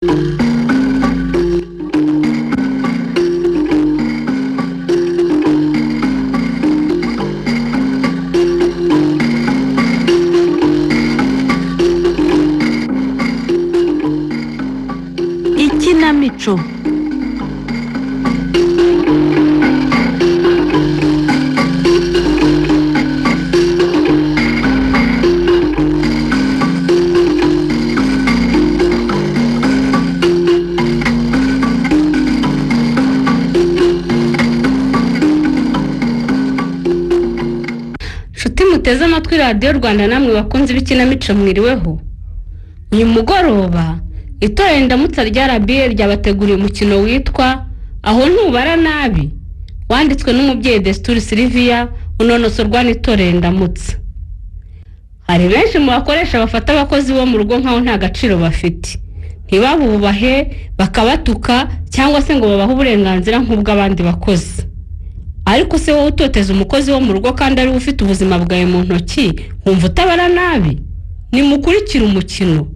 Ikinamico. Nshuti muteze amatwi Radiyo Rwanda, namwe bakunzi b'ikinamico, mwiriweho. Uyu mugoroba itorero Indamutsa rya RBA ryabateguriye umukino witwa "Aho ntubara nabi", wanditswe n'umubyeyi Desituri Siliviya, unonosorwa n'itorero Indamutsa. Hari benshi mu bakoresha bafata abakozi bo mu rugo nk'aho nta gaciro bafite, ntibabubahe, bakabatuka cyangwa se ngo babahe uburenganzira nk'ubw'abandi bakozi. Ariko se wowe utoteza umukozi wo mu rugo kandi ariwe ufite ubuzima bwawe mu ntoki, wumva utabara nabi? Nimukurikire umukino.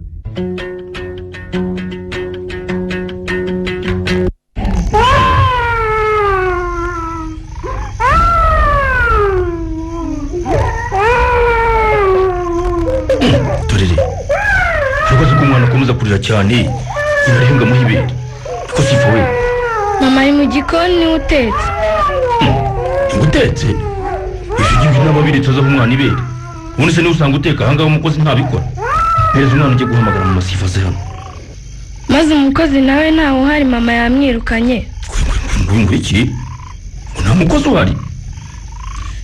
Turere ariko ko umwana akomeza kurira cyane, inarenga muha ibere ko sifa we. Mama ari mu gikoni, niwe utetse. Utetse ifi n'ababiri tuzaho umwana ibere. Ubundi se niba usanga uteka ahangaha, umukozi ntabikora? Mpereza umwana ujye guhamagara mu masifa aze hano. Maze umukozi nawe ntawe uhari, mama yamwirukanye. Ngo iki? Ngo nta mukozi uhari?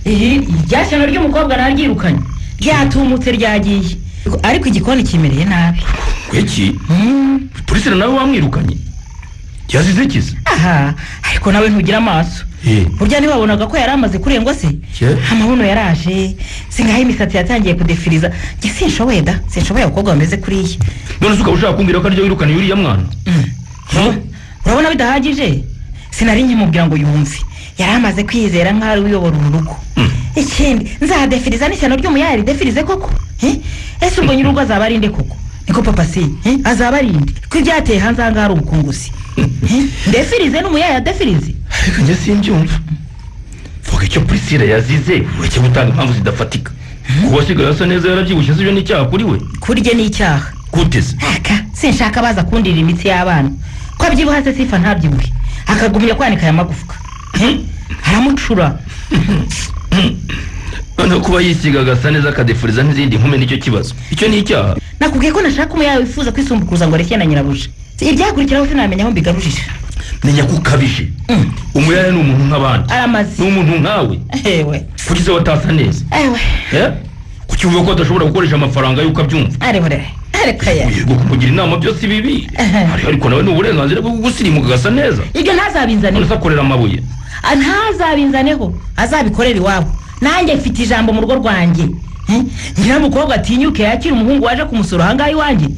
Iyi rya shyano ry'umukobwa naryirukanye, ryatumutse, ryagiye, ariko igikoni kimereye nabi. Ngo iki? Polisi nawe wamwirukanye yazize ikize? Aha, ariko nawe ntugira amaso. Burya ntiwabonaga ko yari amaze kurengwa se? Amabuno yaraje, singaho imisatsi yatangiye kudefiriza. Njye sinshoboye da, sinshoboye abakobwa bameze kuriya. None se ukaba ushaka kumbwira ko ariryo wirukanye uriya mwana? Urabona bidahagije? Sinari nkimubwira ngo yumve, yari amaze kwizera nk'aho ari we uyobora uru rugo. Ikindi, nzadefiriza n'ishyano ry'umuyaya ridefirize koko? Ese ubwo nyir'urugo azaba ari nde koko? Niko papa si azaba ari nde ko ibyateye hanze aha ngaha ari ubukunguzi? Ndefirize n'umuyaya adefirize? Ariko njye simbyumva. Vuga icyo Priscilla yazize, ureke gutanga impamvu zidafatika. Kuba asigaye asa neza, yarabyibushye, sibyo n'icyaha kuri we? Kurya ni icyaha. Gute se? Aka sinshaka baza kundirira imitsi y'abana. Ko abyibuha se, sifa ntabyibuhe, akagumya kwanika aya magufwa? Aramucura. Noneho kuba yisiga agasa neza, akadefuriza n'izindi nkumi, nicyo kibazo? Icyo ni icyaha? Nakubwiye ko nashaka umuyaya wifuza kwisumbukuruza ngo areke na nyirabuja. Ibyakurikiraho sinamenya aho mbigarurira. Menya ko ukabije. Umuyaya ni umuntu nk'abandi. Aramaze. Ni umuntu nkawe. Ewe. Kuki se watasa neza? Ewe. Kuki uvuga ko adashobora gukoresha amafaranga y'uko abyumva? Arehore, ariko ya. Yego, kumugira inama byo si bibi, ariko nawe ni uburenganzira bwo gusirimuka agasa neza. Ibyo ntazabinzaneho. None se akorera amabuye? Ntazabinzaneho, azabikorera iwabo. Nanjye mfite ijambo mu rugo rwanjye. Nyiramukobwa atinyuke yakira umuhungu waje kumusura ahangaha iwanjye?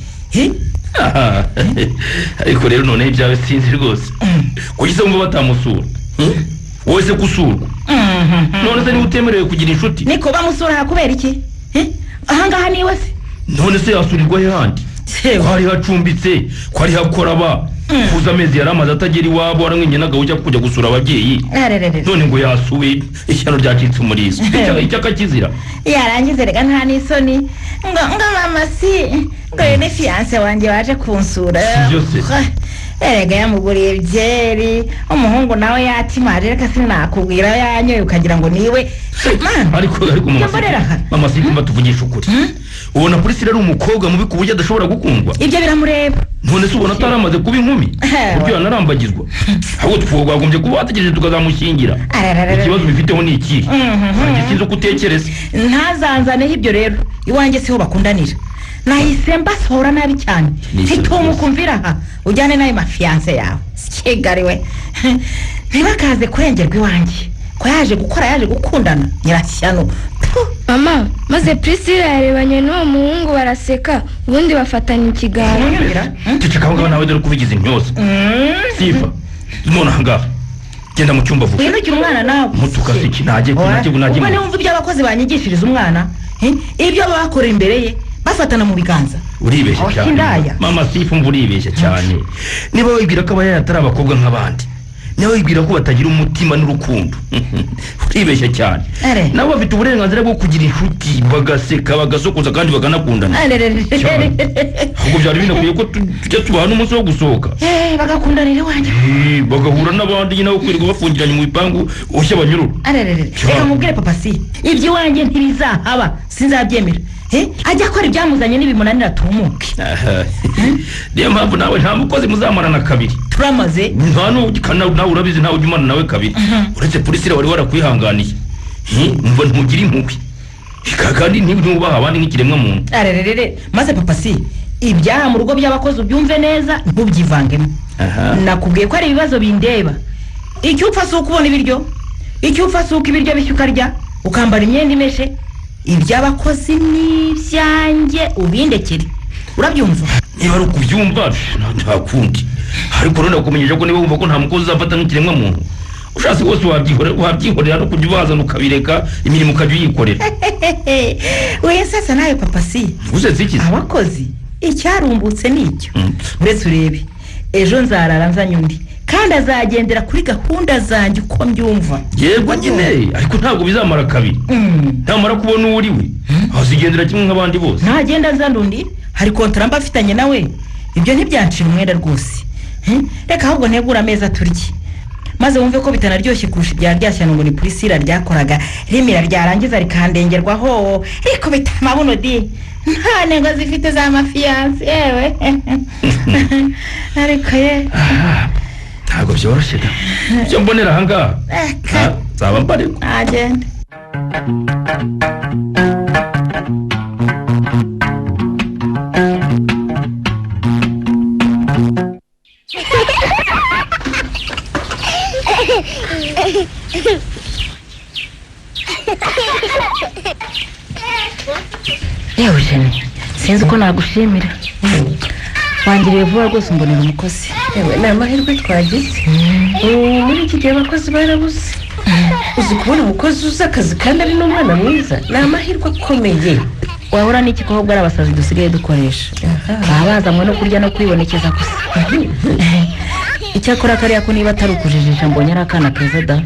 Ariko rero noneho ibyawe sinzi rwose. Kuki se wumva batamusura? Wowe se gusurwa? None se niba utemerewe kugira inshuti? Niko, bamusura aha kubera iki? Ahangaha niwe se? None se yasurirwa he handi? Ko hari hacumbitse, ko hari hakora, ba kuza amezi yari amaze atagera iwabo, aramwinye ujya kujya gusura ababyeyi, none ngo yasuwe, ishyano ryacitse umurizo, icyaka kizira. Yarangize reka, nta n'isoni, ngo mama si ngo uyu ni fiancé wanjye waje kunsura. Sibyo se? Erega yamuguriye byeri, umuhungu nawe yatimaje. Reka sinakubwira, yanyoye ukagira ngo niwe. Ariko mama, mama si kumva, tuvugisha ukuri, ubona Priscilla ari umukobwa mubi ku buryo adashobora gukundwa? Ibyo biramureba. None se ubona ataramaze kuba inkumi, buryo yanarambagizwa? Ahubwo twagombye kuba wategereje tukazamushyingira. Ikibazo bifiteho ni ikihe? Ntabwo sinzi uko utekereza. Ntazanzaneho ibyo rero, iwanjye siho bakundanira. Nahise mbasohora nabi cyane. Ntitumuka, umvira aha, ujyane n'ayo mafiancé yawe. Kigali we, ntibakaze kurengerwa iwanjye ko yaje gukora, yaje gukundana nyirashyano. Mama, maze Priscilla yarebanye n'uwo muhungu baraseka, ubundi bafatanya ikiganza. Ceceka aho ngaho nawe, dore ko ubigize intyoza. Sifa, none aha ngaha genda mu cyumba vuba. Winukira umwana nawe. Mutuka se iki? Najye najye najye. Ubwo niwumva ibyo abakozi banyigishiriza umwana, ibyo bakorera imbere ye bafatana mu biganza. Uribeshya cyane mama Sifa, umva uribeshya cyane. Niba wibwira ko abayaya atari abakobwa nk'abandi, niba wibwira ko batagira umutima n'urukundo, uribeshya cyane. Nabo bafite uburenganzira bwo kugira inshuti, bagaseka, bagasokoza kandi bakanakundana. Ahubwo byari binakwiye ko tujya tubaha n'umunsi wo gusohoka, bagakundanira iwanjye, bagahura n'abandi nyine, aho kwirirwa bafungiranye mu bipangu ushya abanyururu. Reka mubwire papa si iby'iwanjye ntibizahaba, sinzabyemera. Ajya akora ibyamuzanye n'ibimunanira tumuke. Niyo mpamvu nawe nta mukozi muzamarana kabiri. Turamaze. Nta nawe urabizi, ntawe ujya umara nawe kabiri. Uretse Priscilla wari warakwihanganiye. Mva ntugire impuhwe kandi ntiwubaha abandi nk'ikiremwa muntu. Arererere, maze papa si ibyaha mu rugo by'abakozi ubyumve neza, ntubyivangemo. Nakubwiye ko ari ibibazo bindeba. Icyo upfa si uko ubona ibiryo, icyo upfa si uko ibiryo bishya ukarya, ukambara imyenda imeshe. Iby'abakozi n'ibyanjye ubindekere, urabyumva? Niba ari ukubyumva nta kundi, ariko rero nakumenyesha ko niba wumva ko nta mukozi uzafata nk'ikiremwa muntu, ushatse wose wabyihorera no kujya ubazana ukabireka, imirimo ukajya uyikorera. We sasa nawe papa si usetse iki? Abakozi icyarumbutse nicyo. Uretse urebe ejo nzarara nzanye undi, kandi azagendera kuri gahunda zanjye uko mbyumva. Yego nyine, ariko ntabwo bizamara kabiri. Ntamara kubona uwo uri we azigendera kimwe nk'abandi bose. Ntagenda nzana undi, hari kontara mba afitanye nawe, ibyo ntibyancira umwenda rwose. Reka ahubwo ntegura ameza turye, maze wumve ko bitanaryoshye kurusha ibya ryashyano ngo ni Priscilla ryakoraga rimira ryarangiza rikandengerwaho rikubita amabuno di nta ntego zifite za mafiyanse. Yewe ariko ye ntabwo byoroshye da. Ibyo mbonera aha ngaha nzaba mbarirwa. Agenda. Yewe Jene, sinzi uko nagushimira. Wangiriye vuba rwose umbonera umukozi. Yewe ni amahirwe twagize. Muri iki gihe abakozi barabuze. Uzi kubona umukozi uzi akazi kandi ari n'umwana mwiza, ni amahirwe akomeye. Wahora n'iki ko ahubwo ari abasazi dusigaye dukoresha, baba bazanywe no kurya no kwibonekeza gusa. Icyakora kariya ko niba atari ukujijisha mbonye ari akana keza da.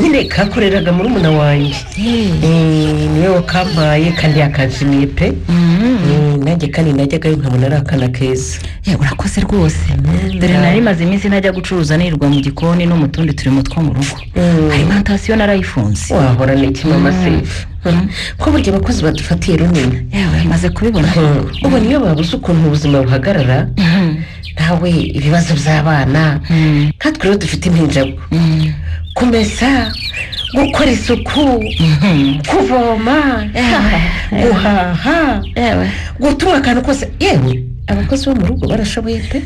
Nyine kakoreraga murumuna wanjye, niwe wakampaye kandi yakanshimiye pe. Nanjye kandi najyagayo nkabona ari akana keza. Urakoze rwose. Dore nari maze iminsi ntajya gucuruza, nirirwa mu gikoni no mu tundi turimo two mu rugo. Alimentation narayifunze. Wahora n'iki mama Sifa, ko burya abakozi badufatiye runini. Yewe maze kubibona. Ubona iyo babuze ukuntu ubuzima buhagarara, nawe ibibazo by'abana, nkatwe rero dufite impinjago, kumesa, gukora isuku, kuvoma, guhaha, gutuma akantu kose. Yewe abakozi bo mu rugo barashoboye pe.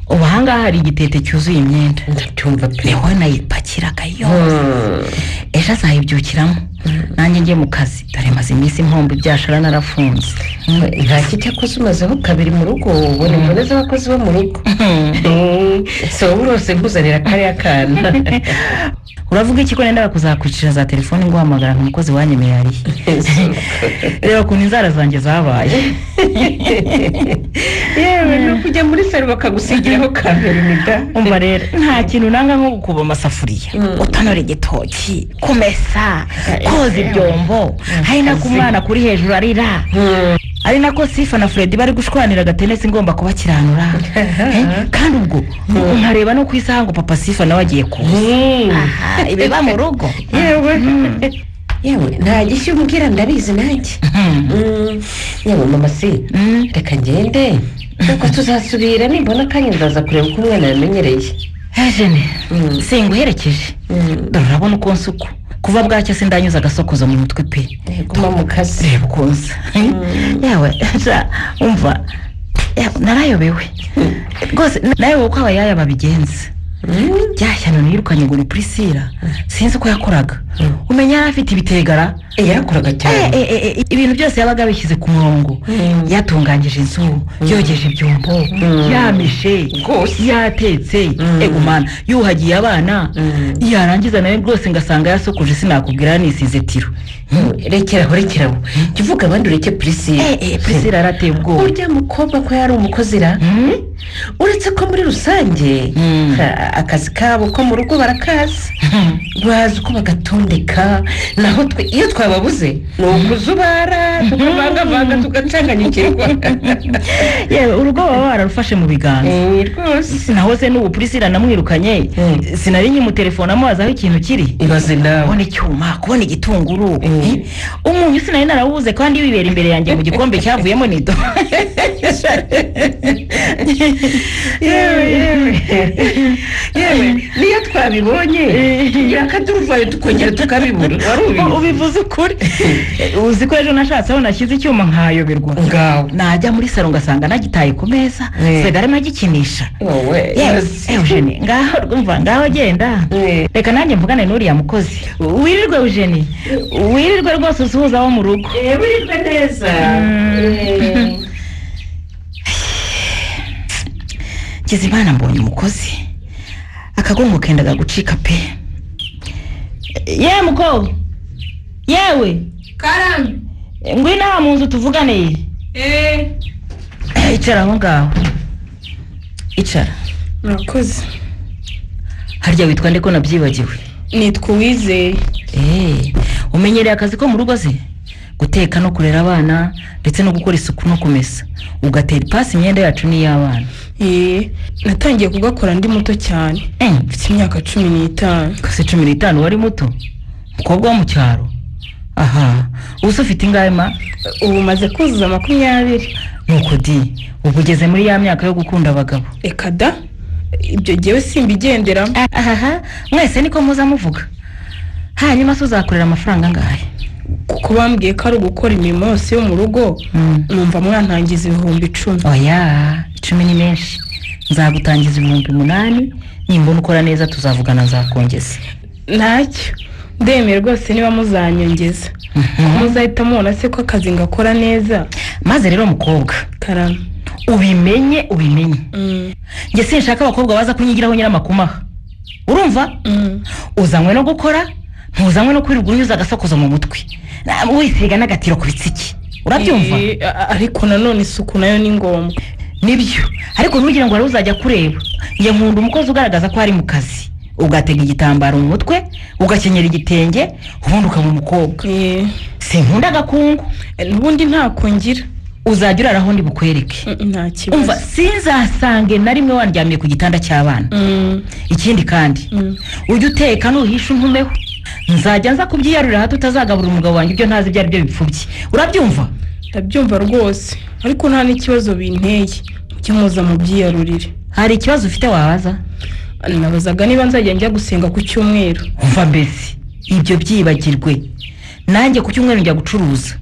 Ubu ahangaha hari igitete cyuzuye imyenda, ndabyumva pe. Niho nayipakiraga yose, ejo azayibyukiramo nanjye njye mu kazi. Dore maze iminsi impombo ibyashara narafunze. Nta kijya koze umazeho kabiri mu rugo, ubona imvune z'abakozi bo mu rugo. Si wowe urose nkuzanira kariya kana. Uravuga iki ko nenda kuzakwicira za telefone nguhamagara nk'umukozi wanyemereye arihe? Reba ukuntu inzara zanjye zabaye. Yewe no kujya muri salo bakagusigiraho kaverimida. Umva rero nta kintu nanga nko gukuba amasafuriya, gutonora igitoki, kumesa, koza ibyombo, hari nako umwana kuri hejuru arira, ari nako Sifa na Freddy bari gushwanira agatenesi ngomba kubakiranura. Kandi ubwo nkareba no ku isaha ngo papa Sifa nawe agiye kuza. Ibiba mu rugo. Yewe yewe nta gishya umbwira ndabizi nanjye. Yewe mama si reka ngende, nuko tuzasubira nimbona akanya nzaza kureba uko umwana yamenyereye. Jene singuherekeje, dore urabona uko nsuku kuva bwacya sindanyuza agasokozo mu mutwe pe. Guma mu kazi. Reba uko nsa. Yewe umva narayobewe rwose, nawe uko abayaya babigenza. Byashyano nirukanye ngo ni Priscilla, sinzi uko yakoraga. Umenya yari afite ibitegara. Yarakoraga cyane. Ibintu byose yabaga abishyize ku murongo. Yatunganyije inzu, yogeje ibyombo, yameshe, yatetse, egumana, yuhagiye abana, yarangiza nawe rwose ngasanga yasokoje, sinakubwira nisize tiro. Rekeraho rekeraho, jya uvuga abandi ureke Priscilla. Priscilla yarateye ubwoba. Urya mukobwa ko yari umukozi ra, uretse ko muri rusange akazi kabo ko mu rugo barakazi, bazi uko bagatondeka, naho twe iyo twababuze ni ukuzubara tukavangavanga tugacanganyikirwa. Yewe urugo baba bararufashe mu biganza rwose. Naho se n'ubu Priscilla namwirukanye, sinari nkimutelefona amubaza aho ikintu kiri. Ibaze nawe. Kubona icyuma, kubona igitunguru, umunyu sinari narawubuze kandi wibera imbere yanjye mu gikombe cyavuyemo nido. Yewe yewe yewe, niyo twabibonye tugira akaduruvayo tukongera tukabibura. Wari ubizi? Ubivuze ukuri. Uzi ko ejo nashatse aho nashyize icyuma nkayoberwa. Ngaho. Najya muri salo ngasanga nagitaye ku meza, Sega arimo agikinisha. Wowe. Yewe Eugenie, ngaho rwumva, ngaho genda. Reka nanjye mvugane n'uriya mukozi. Wirirwe Eugenie, wirirwe rwose usuhuza abo mu rugo. Wirirwe neza. Kizimana mbonye umukozi, akagongo kendaga gucika pe. Yewe mukobwa, yewe Karame. Ngwino aha mu nzu tuvugane. Icara aho ngaho, icara. Murakoze. Harya witwa nde ko nabyibagiwe? Nitwa Uwizeye. Umenyereye akazi ko mu rugo se? Guteka no kurera abana, ndetse no gukora isuku no kumesa, ugatera ipasi imyenda yacu n'iy'abana. Natangiye kugakora ndi muto cyane, mfite imyaka 15. Kase 15 wari muto? Umukobwa wo mu cyaro? Aha, ubu se ufite ingahe ma? Ubu maze kuzuza 20. Nuko di, ubu ugeze muri ya myaka yo gukunda abagabo. Reka da, ibyo ngewe simbigenderamo. Ahaha, mwese niko muza muvuga. Hanyuma se uzakorera amafaranga angahe? Kuko bambwiye ko ari ugukora imirimo yose yo mu rugo, numva mwantangiza 10,000. Oya, 10 ni menshi. Nzagutangiza 8,000, nimbona ukora neza tuzavugana nzakongeza. Ntacyo, ndemeye rwose niba muzanyongeza. Muzahita mubona se ko akazi ngakora neza. Maze rero mukobwa, Karame, ubimenye ubimenye. Njye sinshaka abakobwa baza kunyigiraho nyiramakumaha. Urumva? Uzanywe no gukora, ntuzanywe no kwirirwa unyuza agasokozo mu mutwe, wisiga n'agatiro ku bitsiki. Urabyumva? Ariko nanone isuku nayo ni ngombwa. Nibyo, ariko ntugire ngo uzajya kureba. Njye nkunda umukozi ugaragaza ko ari mu kazi, ugatega igitambaro mu mutwe, ugakenyera igitenge, ubundi ukaba umukobwa. Sinkunda agakungu. N'ubundi ntako ngira. Uzajya uraraho ndi bukwereke. Nta kibazo. Umva, sinzasange na rimwe wandyamiye ku gitanda cy'abana. Ikindi kandi, ujye uteka nuhisha untumeho. Nzajya nza kubyiyarurira hato utazagaburira umugabo wanjye ibyo ntazi ibyo ari byo bipfubye. Urabyumva? Ndabyumva rwose, ariko nta n'ikibazo binteye. Mujye muza mubyiyarurire. Hari ikibazo ufite wabaza? Nabazaga niba nzajya njya gusenga ku cyumweru. Umva mbese, ibyo byibagirwe. Nanjye ku cyumweru njya gucuruza.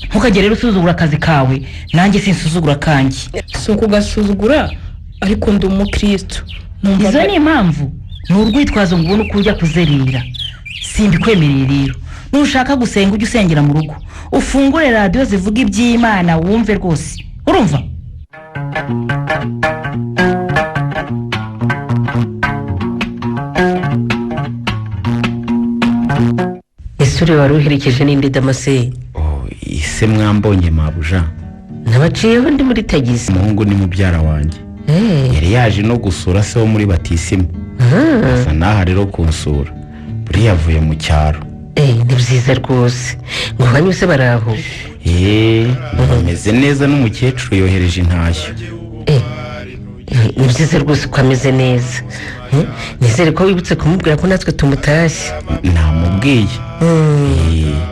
Ntukagere rero usuzugura akazi kawe, nanjye sinsuzugura akanjye. Si ukugasuzugura, ariko ndi umukristo. Izo ni impamvu, ni urwitwazo ngo ubone uko ujya kuzerera. Simbikwemereye rero. Nushaka gusenga ujye usengera mu rugo, ufungure radiyo zivuga iby'Imana wumve rwose. Urumva? Ese ureba wari uherekeje n'indi Damase? Ise mwambonye mabuja. Nabaciyeho ndi muri tagisi. Umuhungu ni mubyara wanjye. Yari yaje no gusura se wo muri batisimu. Asa n'aha rero kunsura. Buriya avuye mu cyaro. Ni byiza rwose. Ngo banyuze baraho. Bameze neza n'umukecuru yohereje intashyo. Ni byiza rwose ko ameze neza. Nizere ko wibutse kumubwira ko natwe tumutashye. Namubwiye.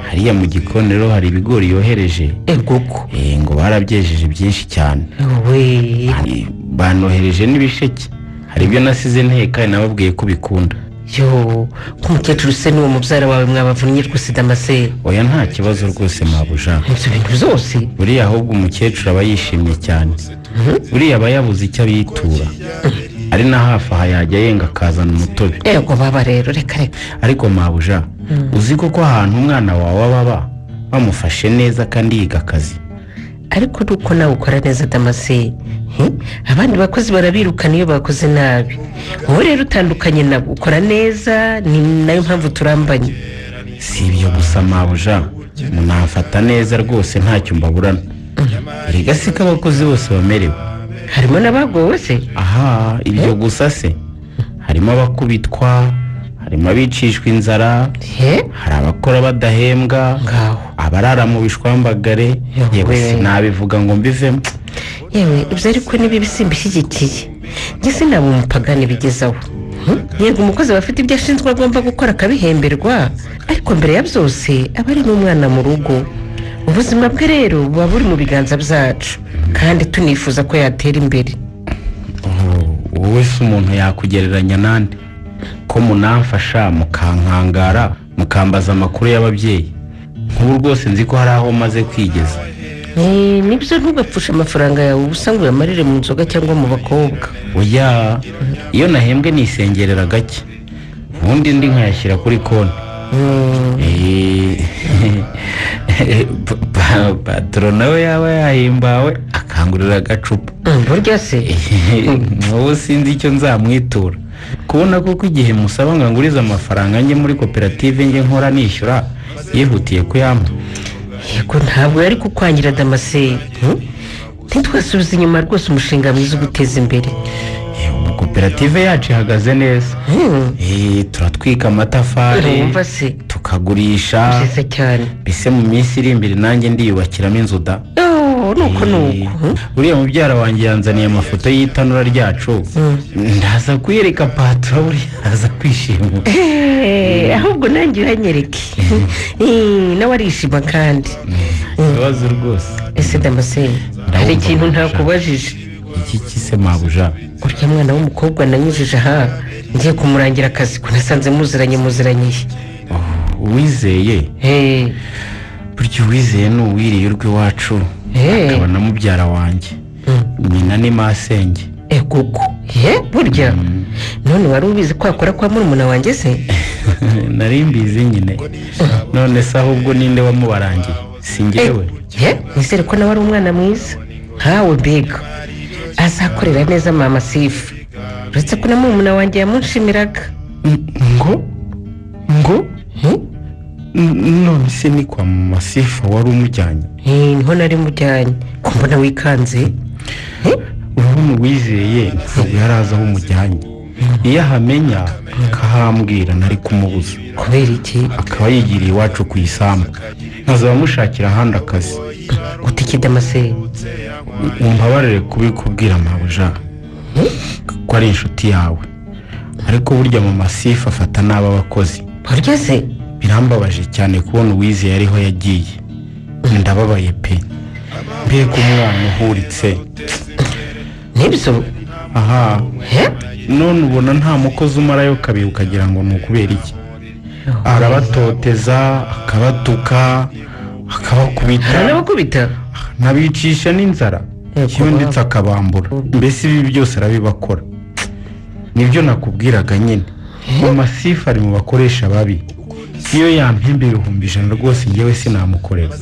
Hariya mu gikoni rero hari ibigori yohereje. Koko. Ngo barabyejeje byinshi cyane. Banohereje n'ibisheke. Hari ibyo nasize nteka nababwiye ko bikunda. Yo, ko umukecuru se n'uwo mubyara wawe mwabavunnye rwose Damase. Oya nta kibazo rwose mabuja. Ibyo bintu byose. Buriya ahubwo umukecuru aba yishimye cyane. Buriya aba yabuze icyo abitura. Ari na hafi aha yajya yenga akazana umutobe. Yego baba rero reka reka. Ariko mabuja, uzi koko ahantu umwana wawe ababa bamufashe neza kandi yiga akazi. Ariko nuko nawe ukora neza Damasi. Abandi bakozi barabirukana iyo bakoze nabi. Wowe rero utandukanye nabo, ukora neza, ni nayo mpamvu turambanye. Si ibyo gusa mabuja, munamfata neza rwose ntacyo mbaburana. Erega si ko abakozi bose bamerewe. Harimo n'abagowe se? Aha, ibyo gusa se. Harimo abakubitwa, harimo abicishwa inzara, hari abakora badahembwa, abarara mu bishwambagare. Yewe sinabivuga ngo mbivemo. Yewe ibyo ariko ni bibi simbishyigikiye. Njye sinaba umupagani bigezaho. Yego umukozi aba afite ibyo ashinzwe agomba gukora akabihemberwa, ariko mbere ya byose aba ari n'umwana mu rugo. Ubuzima bwe rero buba buri mu biganza byacu kandi tunifuza ko yatera imbere. Wowe se umuntu yakugereranya nande? Ko munamfasha mukankangara mukambaza amakuru y'ababyeyi. Nk'ubu rwose nzi ko hari aho maze kwigeza. Nibyo, ntugapfushe amafaranga yawe ubusa ngo uyamarire mu nzoga cyangwa mu bakobwa. Oya, iyo nahembwe nisengerera gake, ubundi ndi nkayashyira kuri konti. Patro nawe yaba yahimbawe akangurira agacupa. Burya se ubu sinzi icyo nzamwitura. Kubona koko igihe musaba ngo angurize amafaranga njye muri koperative njye nkora nishyura, yihutiye kuyampa. Yego ntabwo yari kukwangira Damasi. Ntitwasubiza inyuma rwose umushinga mwiza uguteza imbere. Koperative yacu ihagaze neza. Turatwika amatafari, tukagurisha. Byiza cyane. Mbese mu minsi iri imbere nanjye ndiyubakiramo inzu da. Nuko nuko. Uriya mubyara wanjye yanzaniye amafoto y'itanura ryacu. Ndaza kuyereka patro, buriya araza kwishima. Ahubwo nanjye uranyereke. Nawe arishima kandi. Ibibazo rwose. Ese Damasi, hari ikintu ntakubajije. Iki kise mabuja? Urya mwana w'umukobwa nanyujije aha ngiye kumurangira akazi ko nasanze muziranye. Uwizeye? Burya uwizeye ni uwiriye urw'iwacu, akaba na mubyara wanjye. Nyina ni masenge. Kuko burya none wari ubizi ko akora kwa murumuna wanjye se? Nari mbizi nyine. None se ahubwo ninde wamubarangiye? Si njyewe. Nizere ko nawe ari umwana mwiza nkawe mbega. Azakorera neza mama Sifa. Uretse ko na murumuna wanjye yamunshimiraga. Ngo none se ni kwa mama Sifa wari umujyanye? Niho nari mujyanye. Ko mbona wikanze? Urabona uwizeye ntabwo yari azi aho umujyanye. Iyo ahamenya akahambwira nari kumubuza. Kubera iki? Akaba yigiriye iwacu ku isambu, nkazaba mushakira ahandi akazi. Utiki Damasi? Umbabarire kubikubwira mabuja, ko ari inshuti yawe, ariko burya mama Sifa afata nabi abakozi. Burya se? Birambabaje cyane kubona uwizeye ariho yagiye. Ndababaye pe. Mbega umwana uhuritse. Nibyo? Aha. None ubona nta mukozi umarayo kabiri ukagira ngo ni ukubera iki? Arabatoteza, akabatuka, akabakubita. Aranabakubita? Nabicisha n'inzara. Kimwe ndetse akabambura. Mbese ibi byose arabibakora. Nibyo nakubwiraga nyine. Mama Sifa ari mu bakoresha babi. Iyo yampembe 100,000 rwose njyewe sinamukorera.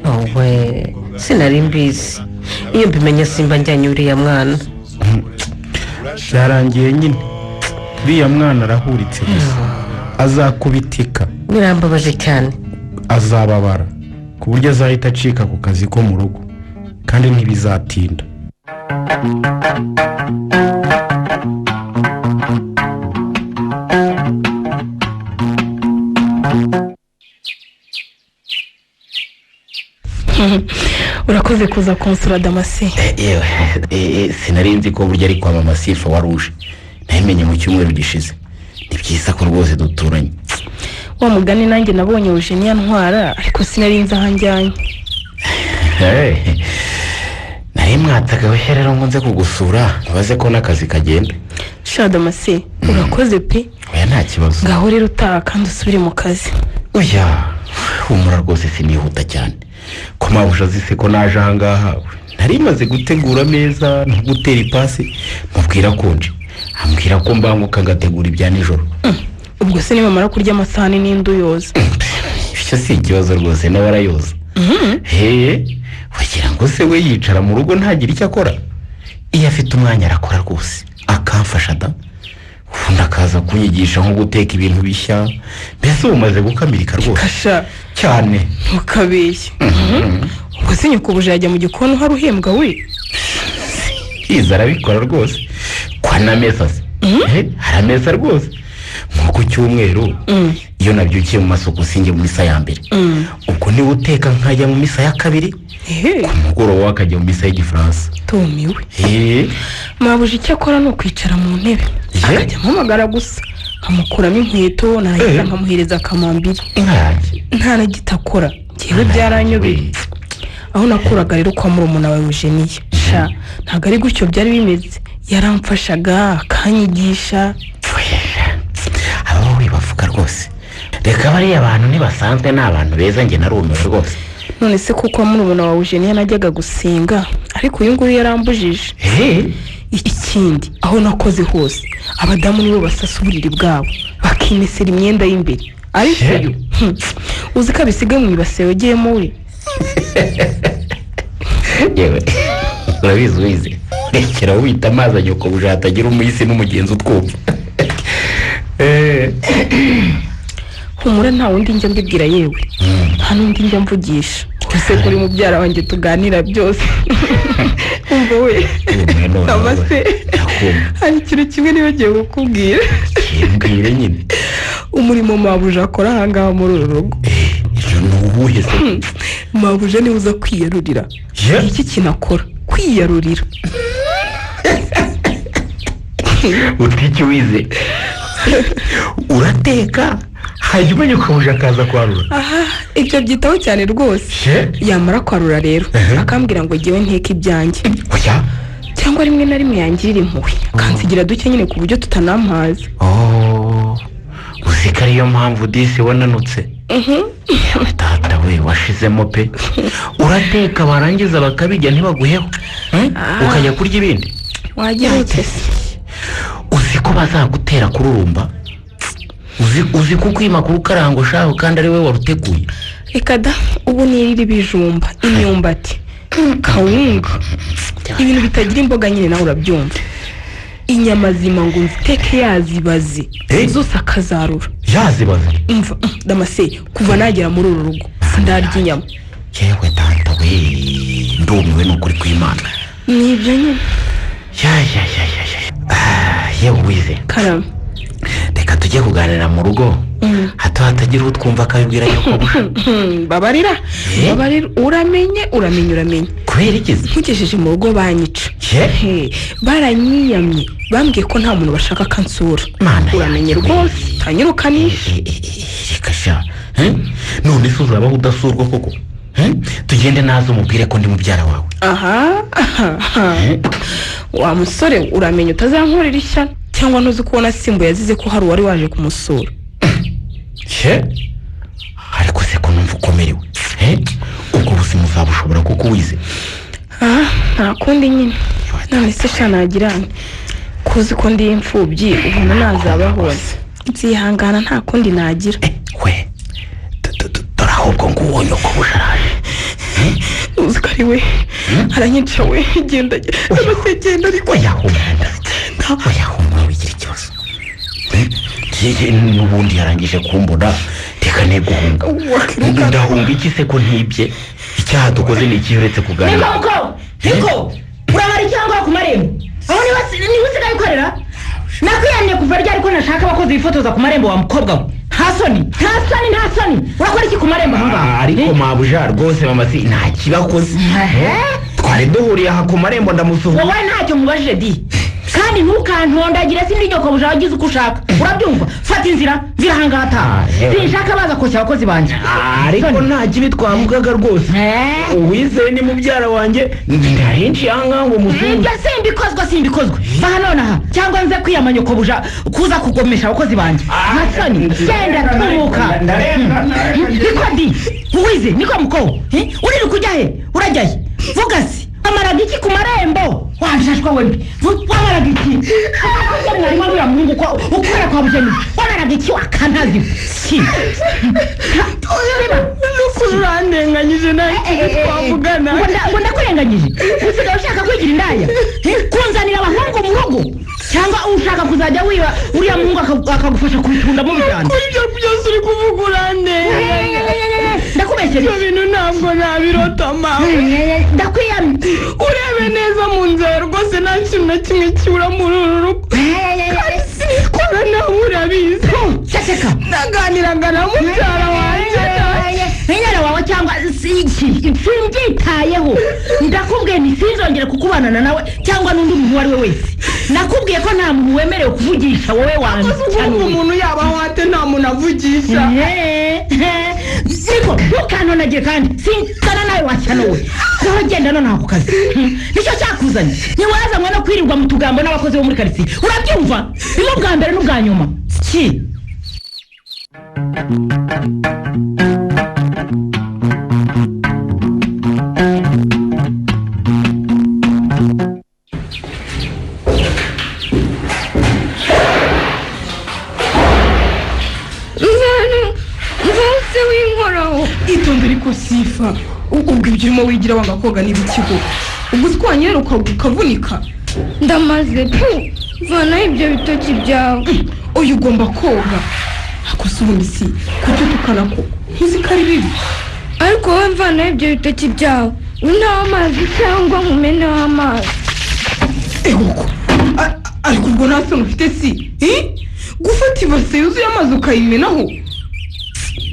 Owe, sinari mbizi. Iyo mbimenya simba njyanye uriya mwana. Byarangiye nyine. Uriya mwana arahuritse gusa. Azakubitika. Birambabaje cyane. Azababara ku buryo azahita acika ku kazi ko mu rugo, kandi ntibizatinda. Urakoze kuza kunsura Damasi. Yewe, sinari nzi ko burya ari kwa mama Sifa waruje. Nabimenye mu cyumweru gishize. Ni byiza ko rwose duturanye. Wa mugani nanjye nabonye Eugenia ntwara, ariko sinari nzi aho anjyanye. Nari mwataka we rero ngo nze kugusura ntubaze ko n'akazi kagenda. Sha Damasi, urakoze pe. Oya nta kibazo. Ngaho rero utaha kandi usubire mu kazi. Oya, humura rwose sinihuta cyane. Ko mabuja azise ko naje aha ngaha. Nari maze gutegura ameza no gutera ipasi mubwira konje. Ambwira ko mbanguka ngategura ibya nijoro. Ubwo se nibamara kurya amasahani n'indi uyoza? Icyo si ikibazo rwose, nawe arayoza. Hehe, wagira ngo se we yicara mu rugo ntagire icyo akora? Iyo afite umwanya arakora rwose, akamfasha da. Ubundi akaza kunyigisha nko guteka ibintu bishya. Mbese ubu umaze gukamirika rwose. Kasha cyane. Ntukabeshye. Ubwo se nyokobuje yajya mu gikoni uhari uhembwa we? Iza arabikora rwose. Kwa namesa se? Aramesa rwose. Nko ku cyumweru iyo nabyukiye mu masuku sinjye mu misa ya mbere. Ubwo niba uteka nkajya mu misa ya kabiri, ku mugoroba akajya mu misa y'igifaransa. Tumiwe. Mabuja icyo akora ni ukwicara mu ntebe, akajya ampamagara gusa nkamukuramo inkweto, narangiza nkamuhereza akamambiri. Nta na gito akora. Njyewe byaranyobeye. Aho nakuraga rero kwa murumuna wawe Eugenie, sha ntabwo ari gutyo byari bimeze. Yaramfashaga akanyigisha. Abo wibavuga rwose. Reka bariya bantu ntibasanzwe, ni abantu beza, njye narumiwe rwose. None se kuko murumuna wawe Eugenie najyaga gusenga, ariko uyu nguyu yarambujije. Ikindi aho nakoze hose abadamu nibo basasa uburiri bwabo bakimesera imyenda y'imbere, ariko uyu uzi ko abisiga mu ibase yogeyemo we. Yewe urabizi wize, rekera wita amazi anyoko hatagira umuhisi n'umugenzi utwumva. Humura nta wundi njya mbibwira, yewe nta n'undi njya mvugisha. Ese kuri mubyara wanjye tuganira byose. Umva we, amase hari ikintu kimwe nibagiwe kukubwira. Mbwire nyine. Umurimo mabuja akora ahangaha muri uru rugo. Ni uwuhe se? Mabuja niwe uza kwiyarurira. Iki kintu akora kwiyarurira. Utiki wize urateka hanyuma nyoko akaza kwarura. Aha ibyo byitaho cyane rwose. Yamara kwarura rero akambwira ngo ngewe nteke ibyanjye, cyangwa rimwe na rimwe yangirira impuhwe akansigira duke nyine ku buryo tutanampaza. Uzi ko ariyo mpamvu disi wananutse. Tata we washizemo pe. Urateka barangiza bakabijya ntibaguheho, ukajya kurya ibindi. Wagira ute se? Uzi ko bazagutera kururumba? Uzi ko kwima kurukarango shaho kandi ari we waruteguye. Reka da, ubu nirira ibijumba, imyumbati, kawunga, ibintu bitagira imboga nyine nawe urabyumva. Inyama zima ngo nziteke yazibaze zose akazarura. Yazibaze? Umva Damase, kuva nagera muri uru rugo sindarya inyama. Yewe tanta we, ndumiwe n'ukuri kw'Imana. Nibyo nyine. Ya ya ya ya. Yewe wize. Karame. Reka tujye kuganira mu rugo, hato hatagira utwumva akabibwira yuko babarira. Babarira, uramenye uramenye uramenye. Kubera iki? Nkugejeje mu rugo banyica. Baranyiyamye, bambwiye ko nta muntu bashaka kansura. Uramenye rwose, tanyirukanisha. Reka sha. None se uzabaho udasurwa koko? Tugende nazo umubwire ko ndi mubyara wawe. Aha. Wa musore uramenye utazankorera ishyano. Cyangwa ntuzi kubona Simbo yazize ko hari uwari waje kumusura. Ariko se ko numva ukomerewe, ubwo buzima uzabushobora kuko wize. Nta kundi nyine. None se sha nagirane kuzi ko ndi imfubyi, ubona nazabaho nzihangana, nta kundi nagira. We dore ahubwo nguwo nyoko busharaje. Uzi ko ari we aranyica we. Genda genda ariko oya humura wigira ikibazo. N'ubundi yarangije kumbona, reka ne guhunga. Ndahunga iki se ko ntibye? Icyaha dukoze ni iki uretse kuganira? Niko urabara cyangwa ku marembo aho niba usigaye ukorera? Nakwiyaniye kuva ryari ko nashaka abakozi bifotoza ku marembo wa mukobwa we? Nta soni nta soni nta soni, urakora iki ku marembo aho ngaho? Ariko mabuja rwose mama si nta kibakoze. Twari duhuriye aha ku marembo ndamusuhuza. Wowe ntacyo mubajije di, kandi ntukantondagira sindi nyokobuja wagize uko ushaka, urabyumva? Fata inzira mvira aha ngaha ataha, sinshaka baza koshya abakozi banjye. Ariko nta kibi twavugaga rwose. Uwizeye ni mubyara wanjye, ndarinjiye aha ngaha ngo musuhuze. Ibyo simbikozwa simbikozwa, va nonaha cyangwa nze kwiyama nyokobuja kuza kugomesha abakozi banjye. Nta soni, genda tumuka. Niko di uwize, niko muko uriri kujya he? Urajya he? Vuga se, wamaraga iki ku marembo? Washashwa wembi, wamaraga iki? Mwarimu uriya muhungu ko ukora kwa Bugeni waberaga iki wakantazi ki? Nukuri urandenganyije nta kintu twavugana. Ngo ndakurenganyije? Usigaye ushaka kwigira indaya? Kunzanira abahungu mu rugo? Cyangwa ushaka kuzajya wiba uriya muhungu akagufasha kubitunda mu biganza? Kuri ibyo byose uri kuvuga urandenganya. Ndakubeshye? Ibyo bintu ntabwo nabirota mama. Ndakwiyamye. Urebe neza mu nzara rwose nta kintu na kimwe kibura muri uru rugo. Kandi sinikora nawe urabizi. Ceceka. Naganiraga na mubyara wanjye. Mubyara wawe cyangwa simbyitayeho. Ndakubwiye nti sinzongere kukubanana nawe cyangwa n'undi muntu uwo ari we wese. Nakubwiye ko nta muntu wemerewe kuvugisha wowe wanjye. Ubu umuntu yabaho ate nta muntu avugisha? Siko ntukantonagire kandi sinkana nawe washyano we. Naho genda none ako kazi. Nicyo cyakuzanye. Ntiwazanywe no kwirirwa mu tugambo n'abakozi bo muri karitsiye. Urabyumva? Ni ubwa mbere n'ubwa nyuma. Ki? Itonde ariko Sifa, ubwo ibyo urimo wigira wanga koga n'ibikigo ubwo utwanyera ukavunika. Ndamaze pu vanaho ibyo bitoki byawe. Oya ugomba koga. Ako se ubundi si kuki utukana koko? Ntuzi ko ari bibi? Ariko wowe mvanaho ibyo bitoki byawe, untaho amazi cyangwa nkumeneho amazi. Egoko, ariko ubwo nta soni ufite si? Gufata ibase yuzuye amazi ukayimenaho?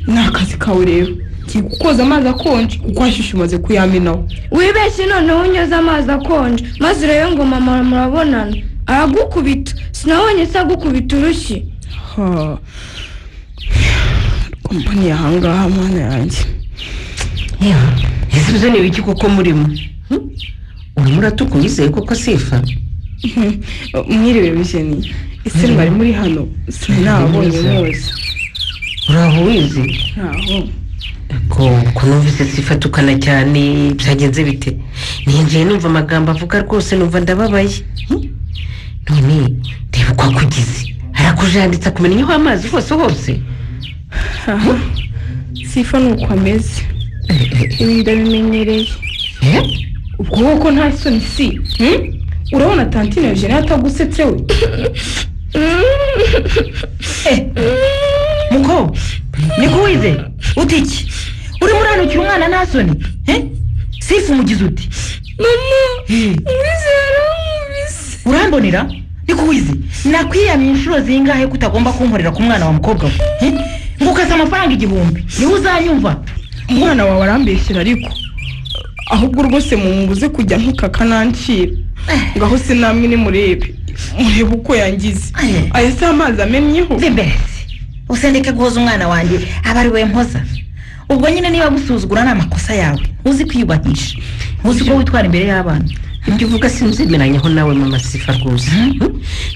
Ni akazi kawe rero. Ngiye kukoza amazi akonje kuko ashyushye umaze kuyamenaho. Wibeshye noneho unyoze amazi akonje maze urebe ngo mama murabonana aragukubita. Sinabonye se agukubita urushyi. Mboniye ahangaha mana yanjye. Ese ibyo ni ibiki koko murimo? Urimo uratuka unyizeye koko Sifa? Mwiriwe Bugeni. Ese mwari muri hano? Sinabonye mwose. Uraho wizi? Ntaho. Ko numvise Sifa atukana cyane byagenze bite? Ninjiye numva amagambo avuga rwose numva ndababaye. None reba uko akugize. Arakujanditse akumennyeho amazi hose hose. Sifa ni uko ameze. Ibi ndabimenyereye. Ubwo koko nta soni si? Urabona tantine Eugenie atagusetse we? Muko, niko wize utiki? Urimo uranukira umwana nta soni? Sifa umugize uti? Mama, wizera umubise. Urambonera? Niko wize. Nakwiyamye inshuro zingahe ko utagomba kunkorera ku mwana wa mukobwa we? Ngukasa amafaranga 1000. Niwe uzanyumva. Umwana wawe arambeshyira ariko. Ahubwo rwose mumubuze kujya ntukakanancira. Ngaho se namwe nimurebe. Murebe uko yangize. Aya se amazi amennyeho. Vimberezi. Usendeke guhoza umwana wanjye aba ari we mpoza. Ubwo nyine niba gusuzugura ni amakosa yawe. Uzi kwiyubahisha. Uzi ko witwara imbere y'abana. Ibyo uvuga sinzemeranyeho nawe mama Sifa rwose.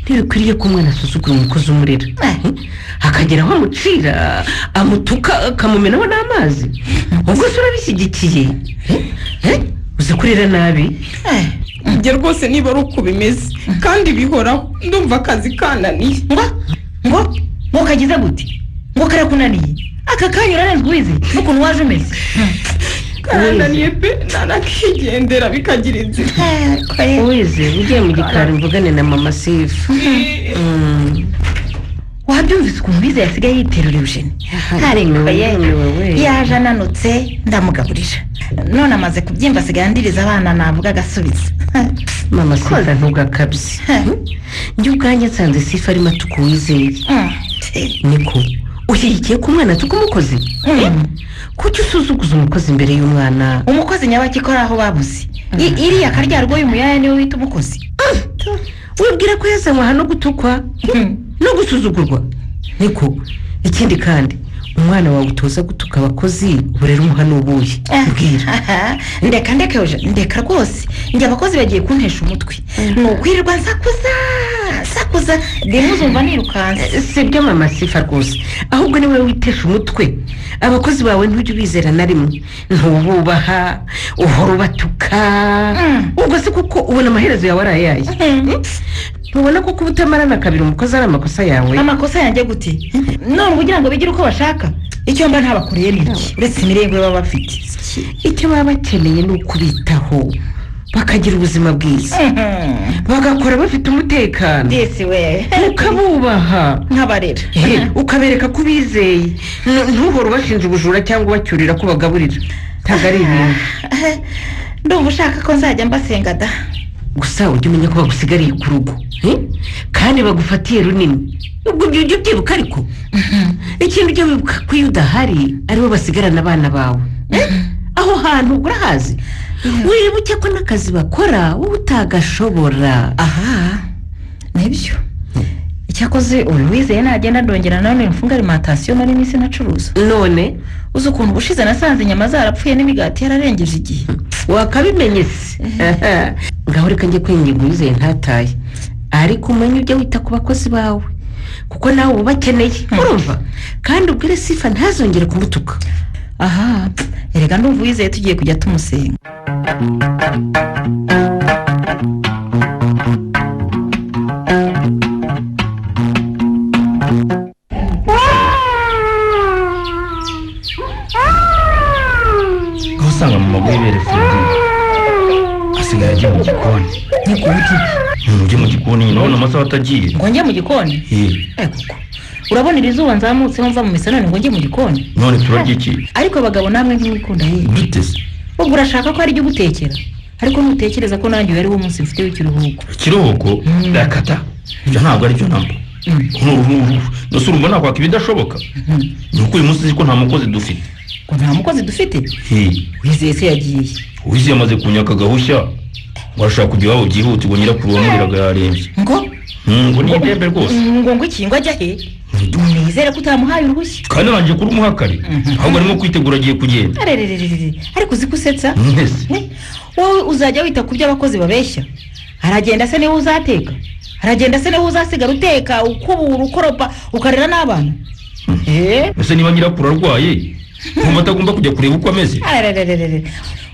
Ntibikwiriye ko umwana asuzugura umukozi umurera. Akagera aho amucira, amutuka, akamumenaho n'amazi. Ubwo se urabishyigikiye? Uzi kurera nabi? Njye rwose niba ari uko bimeze kandi bihoraho ndumva akazi kananiye. Ngo ngo kagize gute? Ngo karakunaniye? Aka kanya urarenzwe wize n'ukuntu waje umeze. Karananiye pe nanakigendera bikagira inzira. Wize ugiye mu gikari mvugane na mama Sifa. Wabyumvise ukuntu Wize yasigaye yiterura Eugenie. Ariko yaje ananutse ndamugaburira. None amaze kubyimba asigaye andiriza abana navuga agasubiza. Mama Sifa ntugakabye. Njye ubwanjye nsanze Sifa arimo atuka Uwizeye. Niko ushyigikiye ko umwana atuka umukozi? Kuki usuzuguza umukozi imbere y'umwana? Umukozi nyabaki ko ari aho babuze. Iriya karyarwo y'umuyaya niwe wita umukozi. Wibwira ko yazanywe aha no gutukwa no gusuzugurwa? Niko ikindi kandi umwana wawe utoza gutuka abakozi ubu rero umuha n'ubuye. Mbwira. Ndeka ndeka ndeka rwose. Njye abakozi bagiye kuntesha umutwe. Ni ukwirirwa nsakuza nsakuza rimwe uzumva nirukanse. Si byo mama Sifa rwose. Ahubwo ni wowe witesha umutwe. Abakozi bawe ntujya ubizera na rimwe. Ntububaha, uhora ubatuka. Ubwo se kuko ubona amaherezo yawe ari ayahe? Ntubona ko kuba utamarana kabiri umukozi ari amakosa yawe? Amakosa yanjye gute? None kugira ngo bigire uko bashaka, icyo mba ntabakoreye ni iki uretse imirenge baba bafite? Icyo baba bakeneye ni ukubitaho bakagira ubuzima bwiza, bagakora bafite umutekano, ukabubaha nkabarera, ukabereka ko ubizeye, ntuhore ubashinja ubujura cyangwa ubacyurira ko bagaburira. Ntabwo ari ibintu. Ndumva ushaka ko nzajya mbasenga da. Gusa ujye umenya ko bagusigariye ku rugo kandi bagufatiye runini. Ubwo ujya ubyibuka, ariko ikindi ujya wibuka ko iyo udahari aribo basigarana abana bawe. Aho hantu urahazi, wibuke ko n'akazi bakora wowe utagashobora. Aha nibyo. Icyakoze uyu wizeye nagenda ndongera nanone mfunga alimantasiyo nari iminsi nacuruza. None uzi ukuntu ubushize nasanze inyama zarapfuye n'imigati yararengeje igihe. Wakabimenye se? Ngaho reka njye kwinginga uwizeye ntataye, ariko umenye ujye wita ku bakozi bawe kuko nawe uba ubakeneye, urumva? Kandi ubwire Sifa ntazongere kumutuka. Aha erega ndumva uwizeye tugiye kujya tumusenga. Aho usanga mama wibere Fredi asigaye ajya mu gikoni. Ujye mu gikoni nyine, urabona amasaha atagiye. Ngo njye mu gikoni? Urabona iri zuba nzamutseho mva mu misanane ngo njye mu gikoni? None turarya iki? Ariko abagabo namwe ntimwikunda ye. Duteze. Ubwo urashaka ko ari ijya ugutekera, ariko ntutekereza ko nanjye uyu ari wo munsi mfite w'ikiruhuko. Ikiruhuko? Rakata. Ibyo ntabwo ari byo namba. Nose urumva nakwaka ibidashoboka? Ni uko uyu munsi uzi ko nta mukozi dufite. Ngo nta mukozi dufite? Wizeye se yagiye? Wizeye amaze kunyaka agahushya ngo arashaka kujya iwabo byihutirwa, nyirakuru wamuriraga yarembye. Ngo? Ngo ni indembe rwose. Ngo iki? Ngo ajya he? Nizere ko utamuhaye uruhushya. Kandi arangije kurumuha kare, ahubwo arimo kwitegura agiye kugenda. Ariko uzi ko usetsa? Wowe uzajya wita ku byo abakozi babeshya. Aragenda se niwe uzateka? Aragenda se niwe uzasigara uteka, ukubura, ukoropa, ukarera n'abana? Ese niba nyirakuru arwaye nkumva atagomba kujya kureba uko ameze?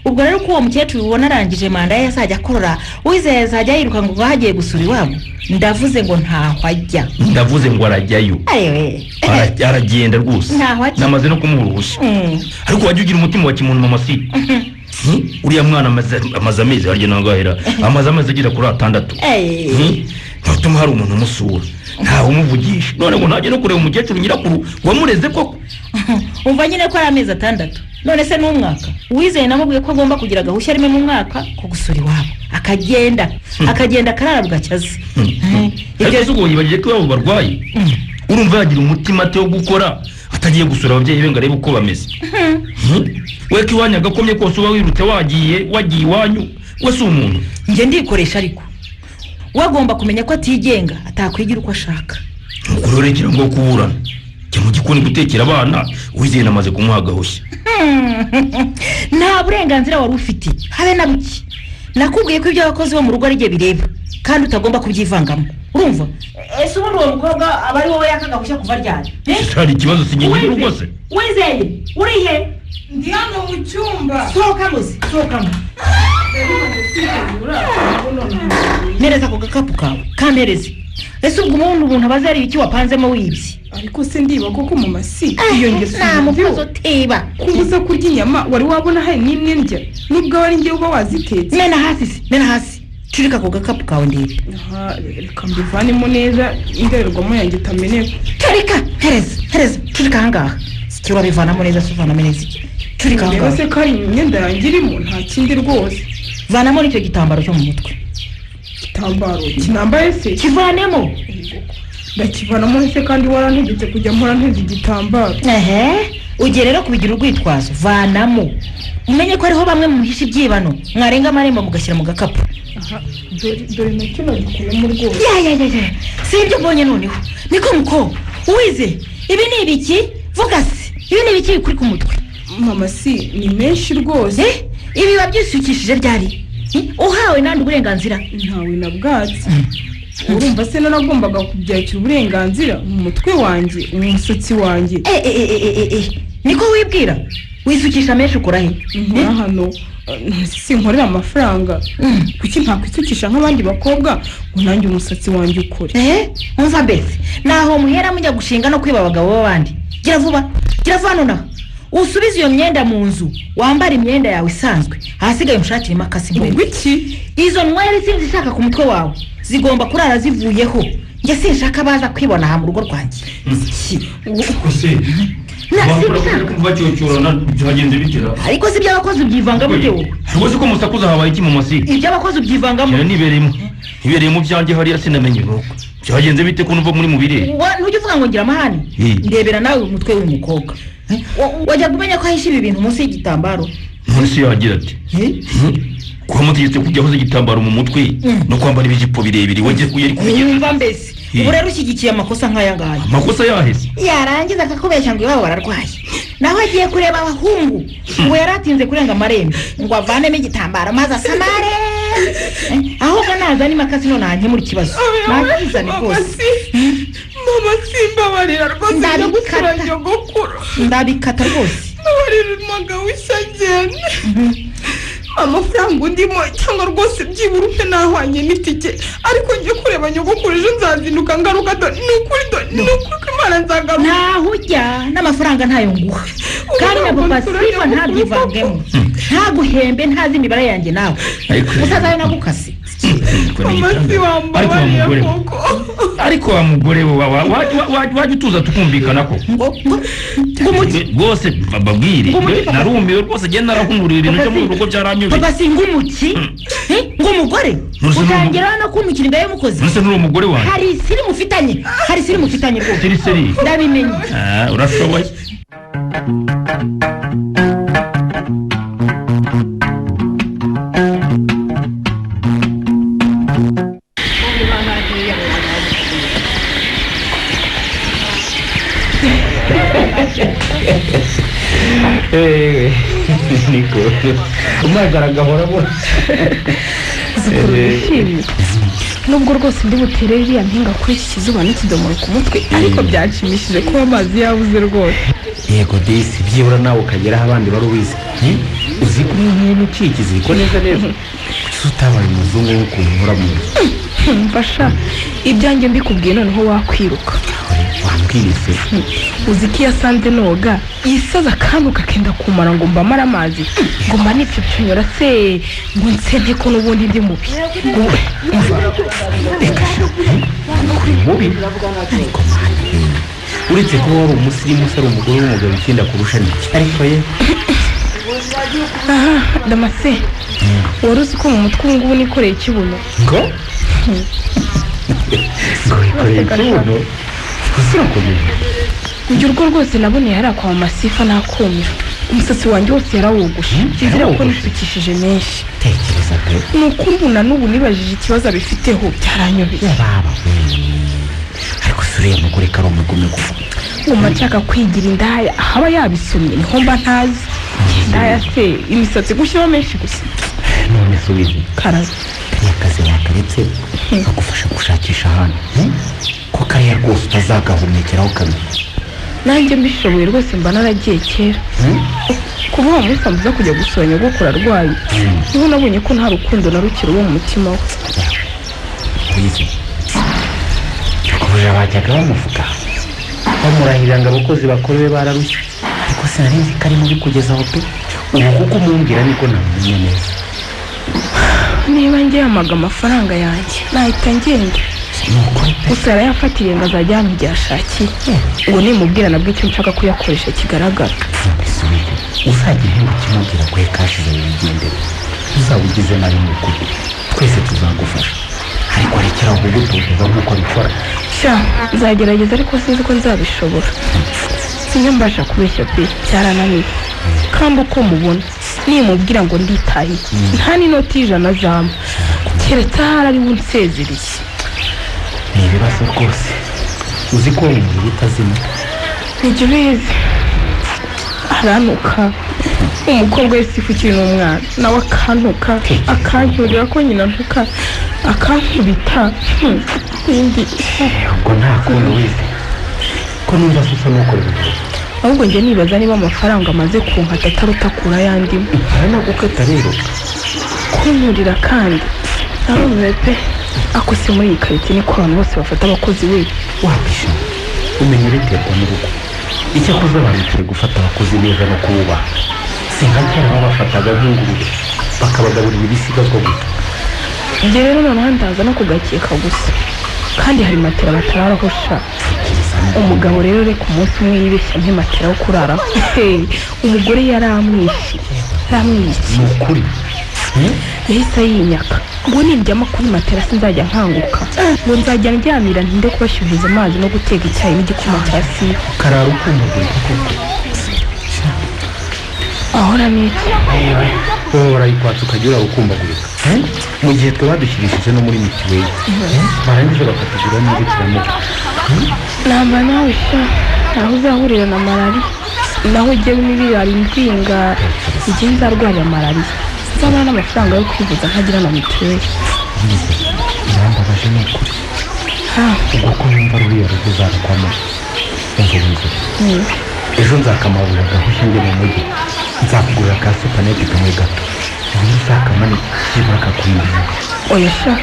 Ubwo rero ko uwo mukecuru ubona arangije manda ye azajya akorora, wizeye azajya yiruka ngo hagiye gusura iwabo. Ndavuze ngo ntaho ajya. Ndavuze ngo arajyayo. Aragenda rwose. Namaze no kumuha uruhushya. Ariko wajya ugira umutima wa kimuntu mama si. Uriya mwana amaze amezi harya nangahera, amaze amezi agera kuri 6. Ntatuma hari umuntu umusura, ntawe umuvugisha. None ngo ntajye no kureba umukecuru nyirakuru wamureze koko? Umva nyine ko ari amezi 6. None se n'umwaka? Uwizeye namubwiye ko agomba kugira agahushya rimwe mu mwaka ko gusura iwabo, akagenda akagenda akarara bugacyaze. Ariko se ubwo yibagije ko iwabo barwaye? Urumva yagira umutima ate wo gukora atagiye gusura ababyeyi be ngo arebe uko bameze? We ko iwanyu agakomye kose uba wirutse wagiye iwanyu, we si umuntu. Njye ndikoresha, ariko we agomba kumenya ko atigenga, atakwigira uko ashaka. Nuko rero rekera ngo kuburana, jya mu gikoni gutekera abana, uwizeye namaze kumuha agahushya. Nta burenganzira wari ufite habe na buke. Nakubwiye ko ibyo abakozi bo mu rugo ari byo bireba kandi utagomba kubyivangamo, urumva? Ese ubundi uwo mukobwa aba ari wowe yakagahushya kuva ryari? Hari ikibazo sinjye urugo se? Wizeye uri he? Ndi hano mu cyumba. Sohokamo se, sohokamo. Mpereza ako gakapu kawe, kampereze. Ese ubwo ubundi umuntu aba azi ari iki wapanzemo wibye? Ariko se ndiba koko mu masi iyo ngeso nta mukozi utiba. Kubuza kurya inyama wari wabona hari n'imwe ndya, nubwo ari njye uba wazitetse. Mena hasi se, mena hasi. Curika ako gakapu kawe ndebe. Aha, reka mbivanemo neza indorerwamo yanjye itameneka. Curika, hereza, hereza, curika ahangaha. Siki urabivanamo neza, se uvanamo neza iki? Curika ahangaha. Reba se ko hari imyenda yanjye irimo, nta kindi rwose. Vanamo n'icyo gitambaro cyo mu mutwe. Igitambaro kinambaye se? Kivanemo. Ndakivanamo se kandi warantegetse kujya mpora nteze igitambaro. Ehe, ugiye rero kubigira urwitwazo, vanamo. Umenye ko hariho bamwe muhisha ibyibano, mwarenga amarembo mugashyira mu gakapu. Aha, dore nacyo nagikuyemo rwose. Ya, si ibyo mbonye noneho. Niko muko, uwize, ibi ni ibiki? Vuga se, ibi ni ibiki bikuri ku mutwe? Mama si, ni menshi rwose. Ibi wabyisukishije ryari? Uhawe nandi uburenganzira? Ntawe na bwatsi. Urumva se naragombaga kubyakira uburenganzira mu mutwe wanjye, mu musatsi wanjye. Niko wibwira? Wisukisha menshi ukora he? Nkora hano. Sinkorera amafaranga. Kuki ntakwisukisha nk'abandi bakobwa ngo nanjye umusatsi wanjye ukure? Umva mbese naho muhera mujya gushinga no kwiba abagabo b'abandi. Gira vuba nonaha usubize iyo myenda mu nzu, wambare imyenda yawe isanzwe, ahasigaye unshakire imakasi ngo iki? Izo nwere sinzishaka ku mutwe wawe, zigomba kurara zivuyeho. Njye sinshaka baza kwibona aha mu rugo rwanjye. Ariko si iby'abakozi ubyivangamo ute wowe? Rwose ko musakuza habaye iki mu masi? Iby'abakozi ubyivangamo. Nibereye mu byanjye hariya sinamenye nuko byagenze bite ko numva muri mu birere. Ntujya uvuga ngo ngira amahane? Ndebera nawe umutwe w'umukobwa. Wajya kumenya ko ahisha ibi bintu munsi y'igitambaro? Munsi yagira ati kuba mutegetse kujya ahoza igitambaro mu mutwe no kwambara ibijipo birebire wagiye kuyari kubigeza. Umva mbese ubu rero ushyigikiye amakosa nk'aya ngaya. Amakosa yaheze yarangiza akakubeshya ngo iwabo bararwaye, naho agiye kureba abahungu ngo yaratinze kurenga amarembo ngo avanemo igitambaro maze asamare. Ahubwo nazana imakasi none nkemura ikibazo. Nakizane rwose. Mama simbabarira rwose, ndagusura nyogokuru. Ndabikata rwose. Mbabarira umugabo w'ishyagene. Amafaranga undimo cyangwa rwose byibura umpe nahwanye n'itike, ariko njye kureba nyogokuru ejo nzazinduka ngaruka. Ni ukuri ni ukuri ko Imana nzagaruka. Naho ujya n'amafaranga ntayo nguha, kandi na papa Sifa ntabyivangemo, ntaguhembe, ntazi imibare yanjye nawe musaza we nagukase. Ariko wa mugore we wajya utuza tukumvikana ko rwose bababwire narumiwe rwose njye narahumurira ibintu byo mu rugo byaranyobeye. Papa si ngumuki ngumugore utangira no kuntukira imbere y'umukozi. Nuse nturi umugore wanjye. Hari isiri mufitanye, hari isiri mufitanye rwose. Ndabimenye. Urashoboye. Niko umwagara agahora abona. Wishimye nubwo rwose ndi butere iriya mpinga kuri iki kizuba n'ikidomoro ku mutwe, ariko byanshimishije kuba amazi yabuze rwose. Yego disi, byibura nawe ukageraho abandi bari ubizi. Uzi ko nk'iyo uciye ikiziriko neza neza kuki utabaye umuzungu w'ukuntu uhora mu nzu? Mfasha ibyanjye mbikubwiye noneho wakwiruka. Wambwiye se? Uzi ko iyo asanze noga yisaza akantu kakenda kumara ngo mbamare amazi, ngo mba nipfyo pyonyora se ngo nsente ko n'ubundi ndi mubi. Reka sha, uri mubi ariko mwana, uretse kuba wari umusirimu usari umugore w'umugabo icyenda kurusha niki ariko ye. Aha Damase, wari uzi ko mu mutwe ubu ngubu nikoreye ikibuno? Ngo wikoreye ikibuno? Usirakomeye. Njye urwo rwose naboneye hariya kwa Masifa nakumira, umusatsi wanjye wose yarawogoshe, nzira ko nisukishije menshi. Tekereza pe. Ni ukuri ubu na n'ubu nibajije ikibazo abifiteho byaranyobeye. Baba ariko suriya mugore kari umugume kuva. Nguma nshaka kwigira indaya, ahaba yabisomye niho mba ntazi. Indaya se imisatsi gushyiraho menshi gusa. None se ubizi? Karaza. Kariya kazi wakaretse kagufasha gushakisha ahantu ko kariya rwose utazagahumekeraho kabiri. Nanjye mbishoboye rwose mba naragiye kera. Kuva uwo munsi ambuza kujya gusura nyogokuru arwaye, niho nabonye ko nta rukundo na ruke ruba mu mutima we. Wize nyokobujya bajyaga bamuvuga bamurahirira ngo abakozi bakuru be bararushye, ariko sinari nzi ko ari mubi kugeza aho pe. Ubu kuko umumbwira niko namumenye neza. Niba njye yamaga amafaranga yanjye nahita ngenda. Gusa yarayafatiriye ngo azajya yampa igihe ashakiye, ngo nimubwira nabwo icyo nshaka kuyakoresha kigaragara. Uzajya ihemba ukimubwira ko kashize wigendere, uzaba ugize nabi mu kuri twese tuzagufasha, ariko rekera kugutuza nk'uko abikora. Sha nzagerageza ariko sinzi ko nzabishobora. Sinjya mbasha kubeshya pe, byarananiye. Kandi uko mubona nimubwira ngo nditahiye nta n'inoti y'ijana azampa, keretse ahari ari we unsezereye. Ni ibibazo rwose. Uzi ko umubiri utazima? Nijya ubizi aranuka. Umukobwa wese ukiri n'umwana nawe akantuka, akancyurira ko nyina ntuka, akankubita. Indi ubwo nta kundi wize ko numva se usa n'ukora ibintu. Ahubwo njye nibaza niba amafaranga amaze kunkata atarutakura ayandimo. Aranagukata rero. Kunkurira kandi narumiwe pe. Ako se muri iyi karitsiye niko abantu bose bafata abakozi we. Wapisha umenya biterwa n'urugo. Icyakoze abantu gufata abakozi neza no kububaha. Si nka kera babafataga nk'ingurube bakabagaburira ibisigazwa gusa. Njye rero noneho ndaza no kugakeka gusa. Kandi hari matera batararaho sha. Umugabo rero reka umunsi umwe yibeshya mpe matera wo kuraraho. Umugore yaramwishe. Yaramwishe. Ni ukuri. Yahise yinyaka ngo nindyama kuri matera sinzajya nkanguka, ngo nzajya ndyamira ntinde kubashyuhiza amazi no guteka icyayi n'igikoma cya siyo. Ukarara ukumbagurika koko. Ahora n'iki? Wowe warayikwatsa ukajya urara ukumbagurika. Mu gihe twe badushyirishije no muri mitiweli barangiza bakatugura n'inzitiramubu. Namba nawe sha ntaho uzahurira na malariya. Naho ujye n'ibirari ndwinga igihe nzarwarira malariya nzabona n'amafaranga yo kwivuza ntagira na mituweli. Birambabaje ni ukuri. Ubwo ko numva ruriya rugo uzarugwamo. Umva wizere, ejo nzakamabura agahushya njye mu mujyi, nzakugurira ka supanete kamwe gato, ubundi uzakamanike byibura kakurinda. Oya sha,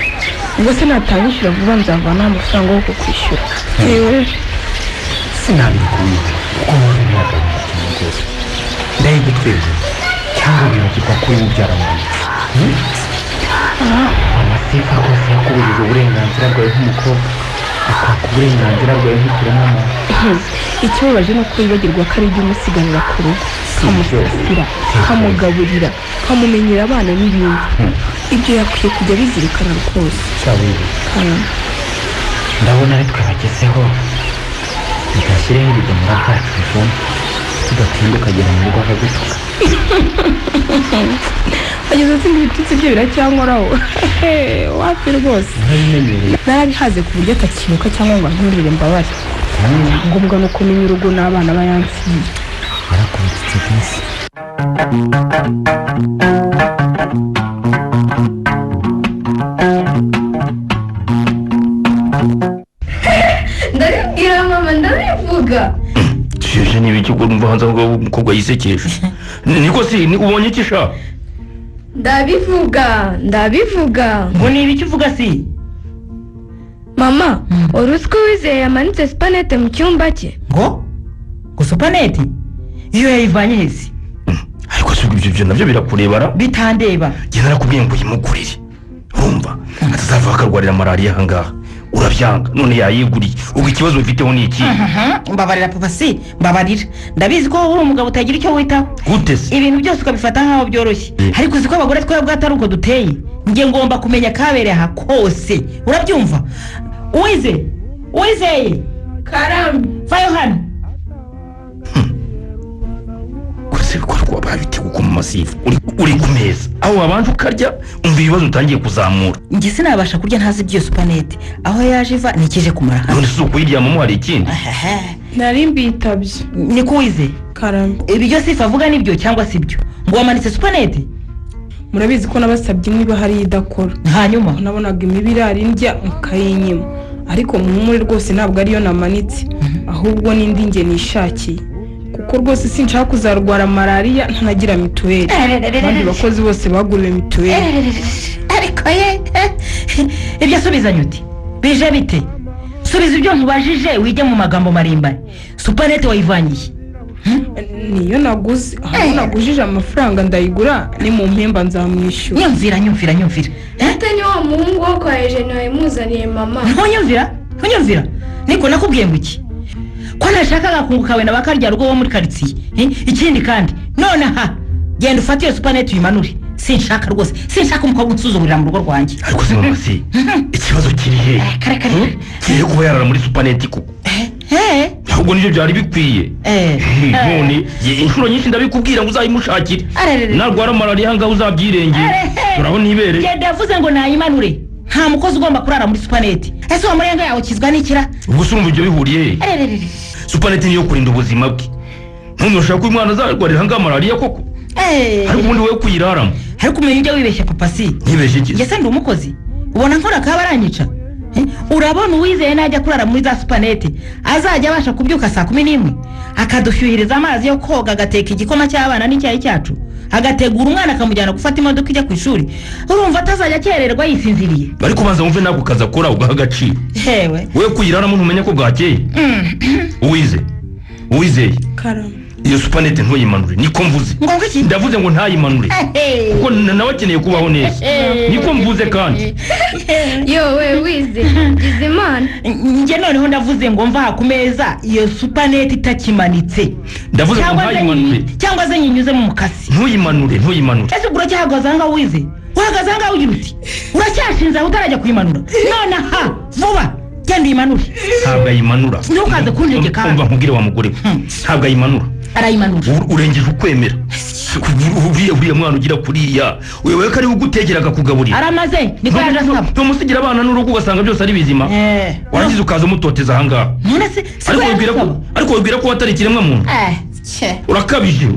ubwo se natanyishyura vuba nzavana amafaranga yo kukwishyura. Yewe sinabikubwira kuko wowe ntiyagahinda cyane rwose. Ndayigutweze cyangwa wibagirwa ko uri mubyara wanjye. Amasifa rwose yakubujije uburenganzira bwawe nk'umukobwa, akwaka uburenganzira bwawe nk'ikiremwamuntu. Ikibabaje ni uko wibagirwa ko ari ibyo umusiganira ku rugo, kamusasira, kamugaburira, kamumenyera abana n'ibindi. Ibyo yakwiye kujya bizirikana rwose. Ndabona ari twe bagezeho. Reka ibidomora byacu bivoma tudatinda ukagera mu rugo akagutuka. Ageze singa ibitutsi bye biracyankoraho. Wapi rwose. Narabihaze ku buryo atakinuka cyangwa ngo ankurire mbabare. Ngombwa no kumenya urugo n'abana bayansiye. Yarakubitse disi. Ndabibwira mama, ndabivuga. Jeje ni ibiki ubwo numva hanze ngo umukobwa yisekeje. Niko si ubonye iki sha? Ndabivuga, ndabivuga. Ngo ni ibiki uvuga si? Mama, uruzi ko Uwizeye yamanitse supanete mu cyumba cye? Ngo? Ngo supanete? Iyo yayivanye hese? Ariko si ibyo nabyo birakurebara? Bitandeba. Njye narakubwiye ngo uyimugurire. Urumva? Atazava akarwarira malariya aha ngaha. Urabyanga none yayiguriye. Ubwo ikibazo ufiteho ni iki? Mbabarira papa si, mbabarira. Ndabizi ko uri umugabo utagira icyo witaho. Gute se? Ibintu byose ukabifata nkaho byoroshye. Ariko uzi ko abagore twebwe atari uko duteye. Njye ngomba kumenya kabereye aha kose. Urabyumva? Uwize, Uwizeye. Karame. Vayo hano. Kose bikorwa babiteguka mu masifu. Uri ku meza. Aho wabanje ukarya umva ibibazo utangiye kuzamura. Njye sinabasha kurya ntazi ibyo supanete. Aho yaje iva nikije kumara hano. None si ukuyiryamamo hari ikindi? Nari mbitabye. Niko Uwize. Karame. Ibyo sifa avuga nibyo cyangwa si byo? Ngo wamanitse supanete? Murabizi ko nabasabye niba hari idakora. Hanyuma nabonaga imibiri ari ndya mukayinyima. Ariko muhumure rwose ntabwo ariyo namanitse, ahubwo n'indi nge nishakiye. Kuko rwose sinshaka kuzarwara malariya ntanagira mituweli. Abandi bakozi bose baguriwe mituweli. Ariko ye ibyo asubizanye uti bije bite? Subiza ibyo nkubajije wijye mu magambo marembare. Supanete wayivangiye? Niyo naguze, aho nagujije amafaranga ndayigura, ni mu mpemba nzamwishyura. Nyumvira nyumvira nyumvira. Ate ni wa muhungu wo kwa Eugene wayimuzaniye mama. Ntunyumvira? Ntunyumvira? Niko nakubwiye ngo iki? Ko nashaka agakungu kawe na bakarya rugo wo muri karitsiye. Ikindi kandi none aha genda ufate iyo supanete uyimanure. Sinshaka rwose, sinshaka umukobwa unsuzugurira mu rugo rwanjye. Ariko se mama si ikibazo kiri he? Kiri kuba yarara muri supanete koko. Ahubwo nibyo byari bikwiye. None inshuro nyinshi ndabikubwira ngo uzayimushakire. Narwara malariya ngaho uzabyirengera. Urabona ibere. Genda yavuze ngo nayimanure. Nta mukozi ugomba kurara muri supanete. Ese wa murenga yawe ukizwa n'ikira? Ubwo se urumva ibyo bihuriye he? Supanete niyo kurinda ubuzima bwe. None urashaka ko umwana azarwarira ngaho malariya koko? Ariko ubundi wowe kuyiraramo. Ariko umenya ujya wibeshya papa si. Nibeshye iki? Njye se ndi umukozi. Ubona nkora akaba aranyica. Urabona Uwizeye najya kurara muri za supanete azajya abasha kubyuka saa 11 akadushyuhiriza amazi yo koga, agateka igikoma cy'abana n'icyayi cyacu, agategura umwana akamujyana gufata imodoka ijya ku ishuri. Urumva atazajya akererwa yisinziriye? Ariko banza wumve nako kazi akora ugaha agaciro. Hewe we kuyiraramo ntumenya ko bwakeye. Uwizeye Karame. Iyo supanete ntuyimanure, niko mvuze. Ngo iki? Ndavuze ngo ntayimanure kuko nawe akeneye kubaho neza, niko mvuze kandi. Yowe Wize, gize Imana. Njye noneho ndavuze ngo mva ku meza iyo supanete itakimanitse. Ndavuze ngo ntayimanure cyangwa se nyinyuze mu mukasi. Ntuyimanure. Ese ubwo uracyahagaze ahangaha Wize? Uhagaze ahangaha ugira uti uracyashinze aho utarajya kuyimanura? None aha vuba genda uyimanure. Ntabwo ayimanura. Ntukaze kuntegeka. Umva nkubwire wa mugore we, ntabwo ayimanura. Arayimanura. Urengeje ukwemera. Uriya mwana ugira kuriya uyoboye ko ari we ugutegera akakugaburira. Aramaze niko yaje asaba. Ntumusigira abana n'urugo ugasanga byose ari bizima, warangiza ukaza umutoteza ahangaha. None se Ariko wibwira ko watari ikiremwa muntu? Urakabije.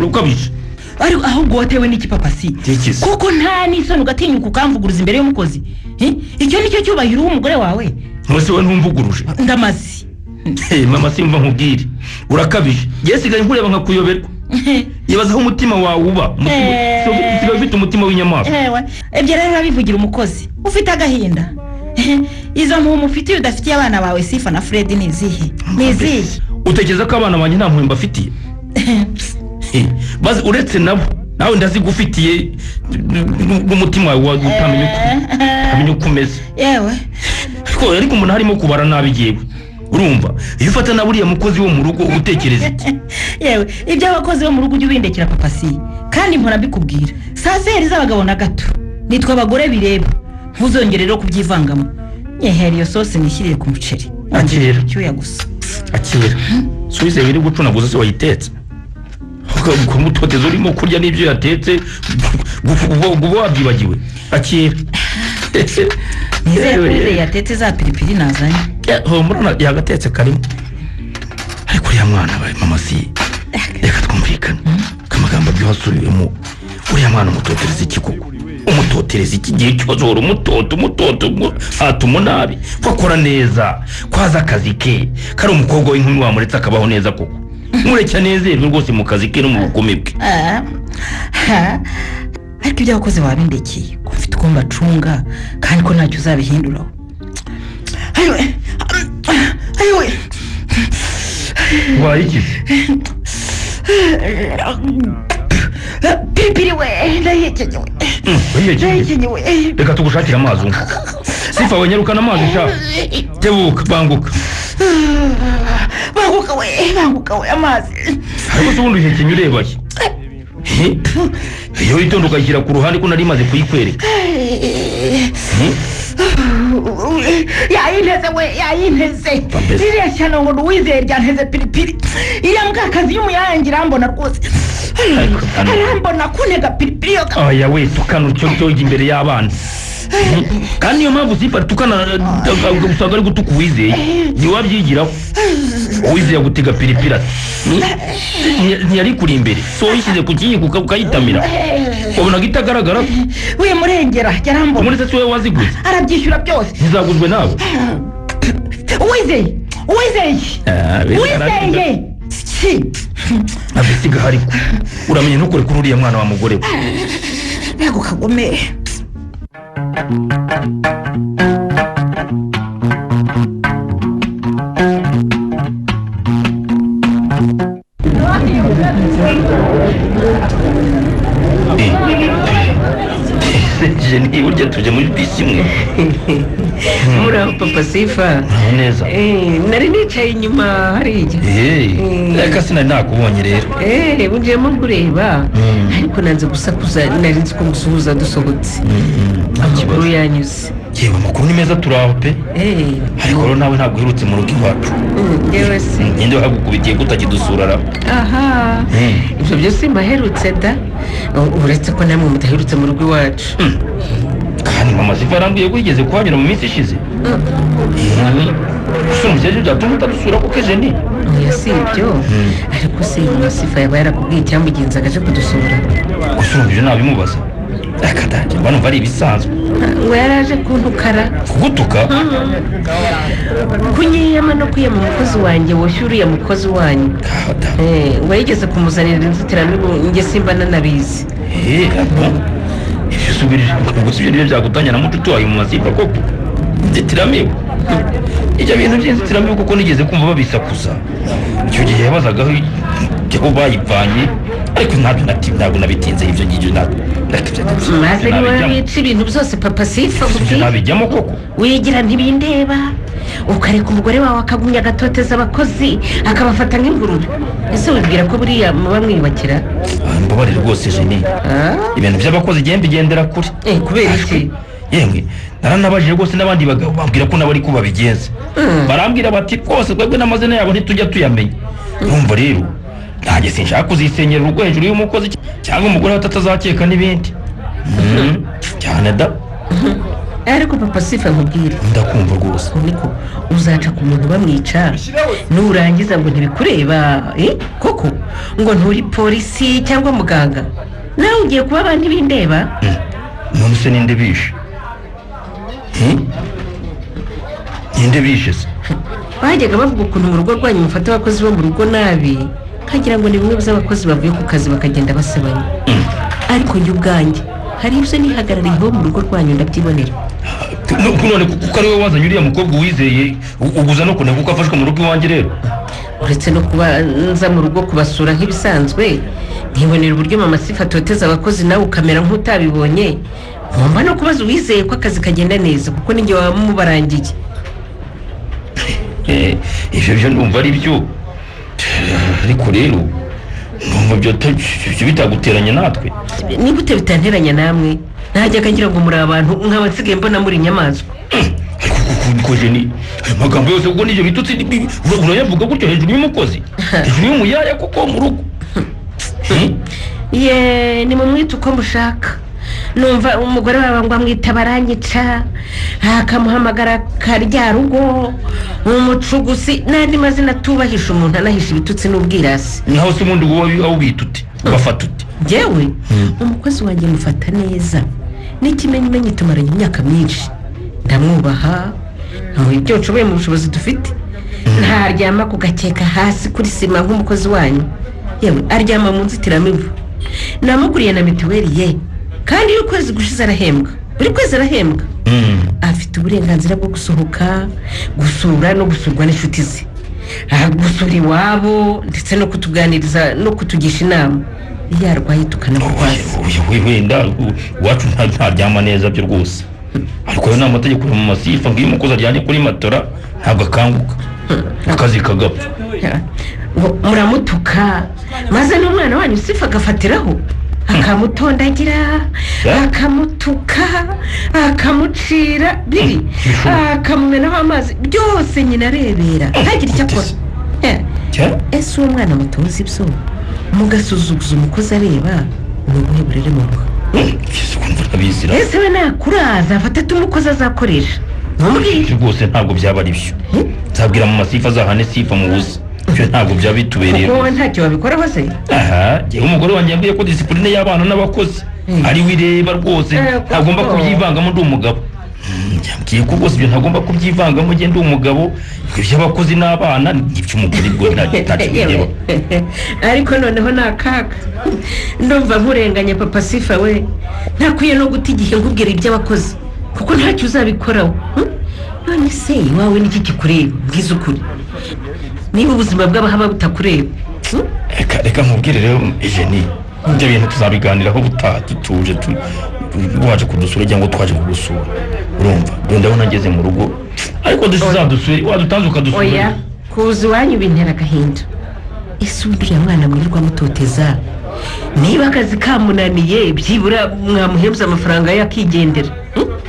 Ariko ahubwo watewe n'iki papa si? Kuko nta n'isoni ugatinyuka ukamvuguruza imbere y'umukozi. Icyo nicyo cyubahiro w'umugore wawe? Nose we ntumvuguruje. Ndamaze. Mama simva nkubwire, urakabije. Yesigaye nkureba nkakuyoberwa. Ibaza aho umutima wawe uba. Usigaye ufite umutima w'inyamaswa. Ibyo rero urabivugira umukozi ufite agahinda. Izo mpumu ufitiye udafitiye abana bawe Sifa na Fred ni izihe? Ni izihe? Utekereza ko abana banjye nta mpuhwe mbafitiye? Bazi uretse nabo nawe ndazigufitiye n'umutima wawe utamenya uko umeze. Yewe ariko umuntu harimo kubara nabi yewe. Urumva iyo ufata na buriya mukozi wo mu rugo utekereza iki? Yewe ibyo abakozi bo mu rugo ujye ubindekera papa si, kandi mpora mbikubwira. Saferi z'abagabo na gato nitwa abagore bireba, ntuzongere rero kubyivangamo. Nyehera iyo sosi nishyiriye ku muceri. Akira cyuya gusa. Akira subize biri gucunaguza se wayitetse. Kumutoteza urimo kurya n'ibyo yatetse uba wabyibagiwe. Akira nizere ko Uwizeye yatetse za piripiri nazanye. Humura yagatetse karimo. Ariko uriya mwana we mama si, reka twumvikane amagambo byasubiwemo. Uriya mwana umutotereza iki koko? Umutotereza iki gihe cyose uhora umutoto atuma nabi ko akora neza, ko azi akazi ke, ko ari umukobwa w'inkumi wamuretse akabaho neza koko. Mureke anezerwe rwose mu kazi ke no mu bukumi bwe. Ariko ibyo abakozi babindekeye ko mfite uko mbacunga kandi ko ntacyo uzabihinduraho. Ayiwe wayigize piripiri we ndayihekenyewe. Reka tugushakire amazi unywe. Sifa we nyarukana amazi sha. Tebuka banguka. Banguka we amazi. Ariko se ubundi uhekenye ureba he? Iyo witonda ukayishyira ku ruhande ko nari maze kuyikwereka. Yayinteze we, yayinteze. Iriya shyano ngo Uwizeye ryanteze piripiri. Iriya mbwakazi y'umuyange irambona rwose. Arambona kuntega piripiri yo. Oya we tukana utyo cyo imbere y'abana. Kandi niyo mpamvu Sifa tukana usanga ari gutuka Uwizeye. Ntiwabyigiraho. Uwizeye agutega piripiri ati ntiyari kuri imbere, so wishyize ku kiyiko ukayitamira wabonaga itagaragara. We murengera yarambona. Muri se wowe waziguze? Arabyishyura byose. Ntizaguzwe nawe. Uwizeye abisiga hariko uramenye ntukore kuri uriya mwana wa mugore we. Mbega kagome. Jeni burya tuje muri bisi imwe. Muraho papa Sifa. Neza. Nari nicaye inyuma hariya. Reka sinari nakubonye rero. Ungiyemo kureba ariko nanze gusakuza, nari nzi ko musuhuza dusohotse. Amakuru yanyuze. Yewe amakuru ni meza turaho pe. Ariko rero nawe ntabwo uherutse mu rugo iwacu. Yewe se ninde wahagukubitiye ko utakidusura ra? Aha ibyo byose mbaherutse da, uretse ko namwe mudaherutse mu rugo iwacu. Kandi mama Sifa arambwiye ko yigeze kuhanyura mu minsi ishize. Gusa umukecuru byatuma utadusura kuko ejo ni Oya si ibyo, ariko se mama Sifa yaba yarakubwiye icyamugenzaga aje kudusura? Gusa urumva ibyo nabimubaza? Reka da, mba numva ari ibisanzwe. Ngo yaraje kuntukara. Kugutuka? Kunyiyama no kwiyama umukozi wanjye woshye uriya mukozi wanyu. Ngo yigeze kumuzanira inzitiramibu njye simba nanabizi. Ibyo usubirije ubwo si byo nibyo byagutanya na mucuti wawe mu masifa koko? Inzitiramibu, ibyo bintu by'inzitiramibu kuko nigeze kumva babisakuza icyo gihe yabazagaho aho bayivanye, ariko ntabwo nabitinze ibyo ngibyo. Maze niba wica ibintu byose papa sifa nabijyamo koko. Wigira ntibindeba, ukareka umugore wawe akagumya agatoteza abakozi akabafata nk'ingurube. Ese wibwira ko buriya muba mwiyubakira? Mbabarire rwose Jeni, ibintu by'abakozi igenda bigendera kure. Kubera iki? Yemwe naranabajije rwose n'abandi bagabo bambwira ko nabo ariko babigenza. Barambwira bati rwose twebwe n'amazina yabo ntitujya tuyamenya. Urumva rero ntange sinshaka kuzisenyera urugo hejuru y'umukozi cyangwa umugore atazakeka n'ibindi cyane da. Ariko papa sifa nkubwire. Ndakumva rwose. Niko uzaca ku muntu bamwica nurangiza ngo ntibikureba koko, ngo nturi polisi cyangwa muganga, nawe ugiye kuba abandi bindeba. None se ninde bishe? Ninde bishe se? Bajyaga bavuga ukuntu mu rugo rwanyu mufata abakozi bo mu rugo nabi, nkagira ngo ni bimwe by'abakozi bavuye ku kazi bakagenda basebanya. Ariko njye ubwanjye hari ibyo nihagarariyeho mu rugo rwanyu ndabyibonera. None kuko ari wowe wazanye uriya mukobwa wizeye uguza no kuneka kuko afashwe mu rugo iwanjye rero? Uretse no kuba nza mu rugo kubasura nk'ibisanzwe, nkibonera uburyo mama sifa atoteza abakozi nawe ukamera nk'utabibonye, ngomba no kubaza uwizeye ko akazi kagenda neza kuko ninjye waba mubarangiye. Ibyo byo ndumva ari byo, ariko rero ndumva byo bitaguteranya natwe. Ni gute bitanteranya namwe? Ntajyaga ngira ngo muri abantu nkaba nsigaye mbona muri inyamaswa. Ariko Jeni, ayo magambo yose ubwo n'ibyo bitutsi urayavuga gutyo hejuru y'umukozi, hejuru y'umuyaya kuko mu rugo? Ye ni mumwite uko mushaka. Numva umugore wawe ngo amwita baranyica, akamuhamagara karyarugo, umucugusi n'andi mazina atubahisha umuntu anahisha ibitutsi n'ubwirasi. Naho se ubundi wowe aho ubita ute? Ubafata ute? Njyewe umukozi wanjye mufata neza, n'ikimenyimenyi tumaranye imyaka myinshi, ndamwubaha, nkamuha ibyo nshoboye mu bushobozi dufite. Ntaryama ku gakeka hasi kuri sima nk'umukozi wanyu, yewe aryama mu nzitiramibu. Namuguriye na mituweli ye, kandi iyo ukwezi gushize arahembwa, buri kwezi arahembwa. Afite uburenganzira bwo gusohoka, gusura no gusurwa n'inshuti ze, gusura iwabo ndetse no kutuganiriza no kutugisha inama. Iyo arwaye tukanamurwaza. Wenda iwacu ntaryama neza byo rwose, ariko ayo ni amategeko mu masifa ngo iyo umukozi aryamye kuri matora ntabwo akanguka, akazi kagapfa. Muramutuka maze n'umwana wanyu sifa agafatiraho akamutondagira, akamutuka, akamucira bibi, akamumenaho amazi, byose nyina arebera ntagire icyo akora. Ese uwo mwana mutoza ibyo mugasuzuguza umukozi areba, ni ubuhe burere mumuha? Ese we nakuraza afata ate umukozi azakoresha? Ntumubwire rwose ntabwo byaba ari byo. Nzabwira mu masifa azahane sifa mu busa. Ibyo ntabwo byaba bitubereye. Kuko wowe ntacyo wabikoraho se? Aha, njyewe umugore wanjye yambwiye ko disipurine y'abana n'abakozi ari we ireba rwose, ntagomba kubyivangamo ndi umugabo. Yambwiye ko rwose ibyo ntagomba kubyivangamo njye ndi umugabo, iby'abakozi n'abana ni iby'umugore bwo ntacyo bireba. Ariko noneho ni akaga. Ndumva nkurenganya papa sifa we, ntakwiye no guta igihe nkubwira iby'abakozi kuko ntacyo uzabikoraho. None se iwawe niki kikureba? Mbwiza ukuri, niba ubuzima bw'abahaba butakureba. Reka nkubwire rero Jeni, ibyo bintu tuzabiganiraho ubutaha dutuje, waje kudusura cyangwa twaje kugusura. Urumva ndabona ngeze mu rugo, ariko dusizadusure wadutanze ukadusura. Oya, kuza iwanyu bintera agahinda. Ese undi uriya mwana mwirirwa mutoteza, niba akazi kamunaniye byibura mwamuhembye amafaranga ye akigendera.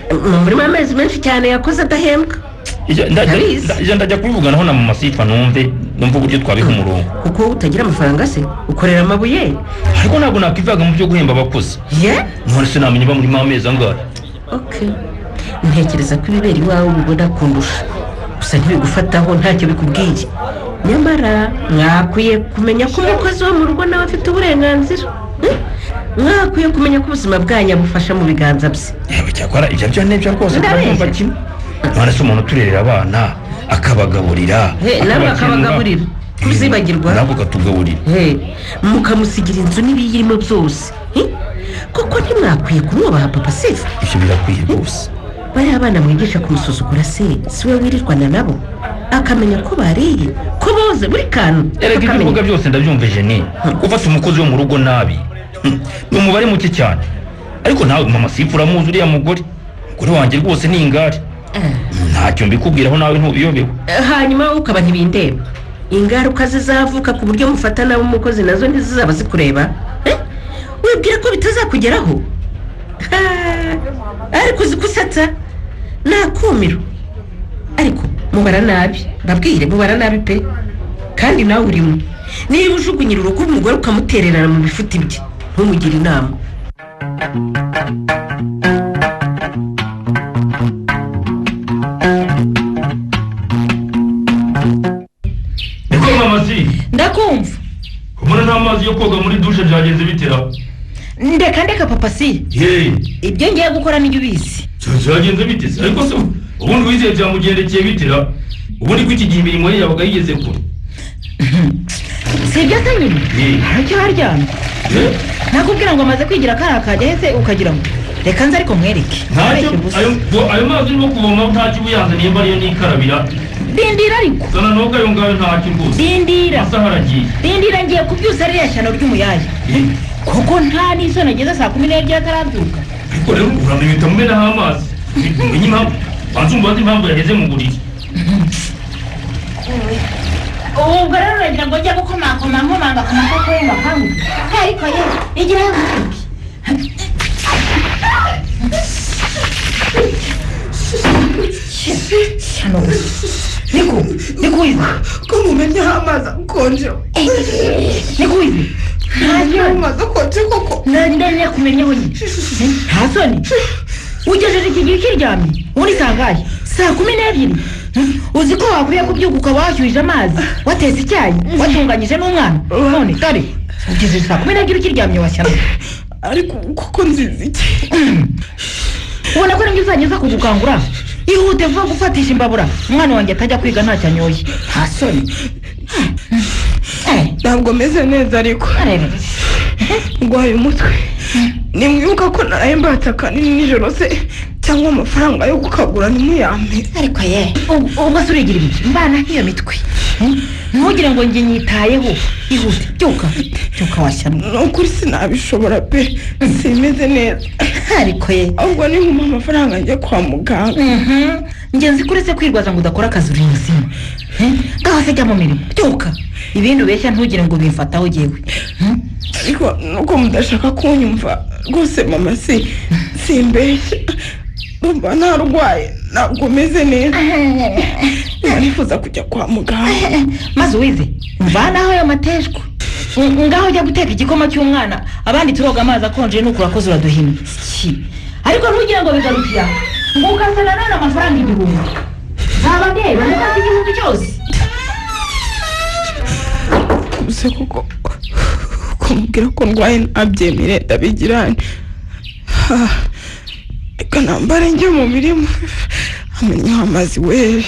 Mu murima amezi menshi cyane yakoze adahembwa. Ndajya kubivuganaho na mama sifa numve uburyo twabiha umurongo. Kuko utagira amafaranga se ukorera amabuye. Ariko ntabwo nakwivaga mu byo guhemba abakozi. None se namenye bamurimo amezi angahe? Okay, ntekereza ko ibibera iwawe ubibona kundusha, gusa ntibigufataho ntacyo bikubwiye. Nyamara mwakwiye kumenya ko umukozi wo mu rugo nawe afite uburenganzira. Mwakwiye kumenya ko ubuzima bwanyu abufasha mu biganza bye. Yewe, cyakora ibyo byo nibyo rwose, turabyumva kimwe. None se umuntu uturerera abana, akabagaburira, Nawe akabagaburira, kuzibagirwa. Ntabwo akatugaburira. Mukamusigira inzu n'ibiyirimo byose. Koko ntimwakwiye kumwubaha, papa Sifa? Ibyo birakwiye rwose. Bariya abana mwigisha kumusuzugura se, si we wirirwana nabo, akamenya ko bariye, ko boze, buri kantu? Erega ibyo uvuga byose ndabyumvije. Ni gufata umukozi wo mu rugo nabi ni umubare muke cyane, ariko nawe mama Sifa uramuzi uriya mugore. Umugore wanjye rwose ni ingare, ntacyo mbikubwiraho, nawe ntubiyobewe. Hanyuma ukaba ntibindeba. Ingaruka zizavuka ku buryo mufata nabi umukozi nazo ntizizaba zikureba? Wibwira ko bitazakugeraho? Ariko uzi ko usetsa, ni akumiro. Ariko mubara nabi, babwire, mubara nabi pe, kandi nawe urimo. Niba ujugunyira urugo umugore ukamutererana mu bifuti bye, ntumugire inama. Niko mama si? Ndakumva. Ubona nta mazi yo koga muri dushe, byagenze bitera? Ndeka, ndeka, papa si. Ibyo ngiye gukora nijya ubizi. Byagenze bite se? Ariko se ubundi wizeye byamugendekeye bitera? Ubundi ko iki gihe imirimo ye yabaga yigeze kure? Si ibyo se nyine, aracyaryamye. Nakubwira ngo amaze kwigira kariya kajya hese, ukagira ngo reka nze, ariko mwereke. Ntacyo, ayo mazi urimo kuvoma ntacyo uba uyanzaniye, mba ariyo nikarabira. Dindira ariko. Zana noga ayo ngayo, ntacyo rwose. Dindira. Amasaha aragiye. Dindira, ngiye kubyusa ririya shyano ry'umuyaya, kuko nta n'isoni, ageze saa 12 atarabyuka. Ariko rero uramenya utamumenaho amazi. Umenye impamvu, banza umubaze impamvu yageze mu buriri. Ubwo rero uragira ngo njye gukomakoma, nkomanga ku maboko ye bakanguke? Ariko ye, igira nkwereke. Hano gusa, niko niko wize. Ko mumenyeho amazi akonje? Niko wize. Nta amazi akonje koko. Nari yakumenyeho nyine. Nta soni, ugejeje iki gihe ukiryamye? Ubundi sangahe? Saa 12. Uzi ko wakwiye kubyuka ukaba washyuhije amazi, watetse icyayi, watunganyije n'umwana? None dore ugejeje saa 12 ukiryamye, washyano. Ariko koko nziza iki? Ubona ko nibyo uzajya uza kugukangura? Ihute vuba gufatisha imbabura, umwana wanjye atajya kwiga ntacyo anyoye. Nta soni. Ntabwo meze neza, ariko ndwaye umutwe. Nimwibuka ko naraye mbatse akanini nijoro se? Cyangwa amafaranga yo kukagura ntimuyampe? Ariko ye, ubwo se urigira ibiki mbana nk'iyo mitwe? Ntugire ngo njye nyitayeho. Ihute, byuka, byuka, washyano. Ni ukuri sinabishobora pe, simeze neza. Ariko ye. Ahubwo ninkuma amafaranga njye kwa muganga. Njye nzi ko uretse kwirwaza ngo udakora akazi uri muzima. Ngaho se jya mu mirimo, byuka. Ibindi ubeshya ntugire ngo bimfataho jyewe. Ariko nuko mudashaka kunyumva rwose, mama si, simbeshya, ndumva ntarwaye, ntabwo meze neza, nifuza kujya kwa muganga. Maze uwize, mvanaho ayo mateshwa. Ngaho ujya guteka igikoma cy'umwana, abandi turoga amazi akonje. Nuko urakoze, uraduhima. Ariko ntugire ngo bigarukira aho, ngo ukazana none amafaranga 1000. Nzaba ndeba ntukaze 1000 cyose. Gusa kuko kumubwira ko ndwaye ntabyemere, ndabigirane. Reka nambare njye mu mirimo, amenyeho amazi we,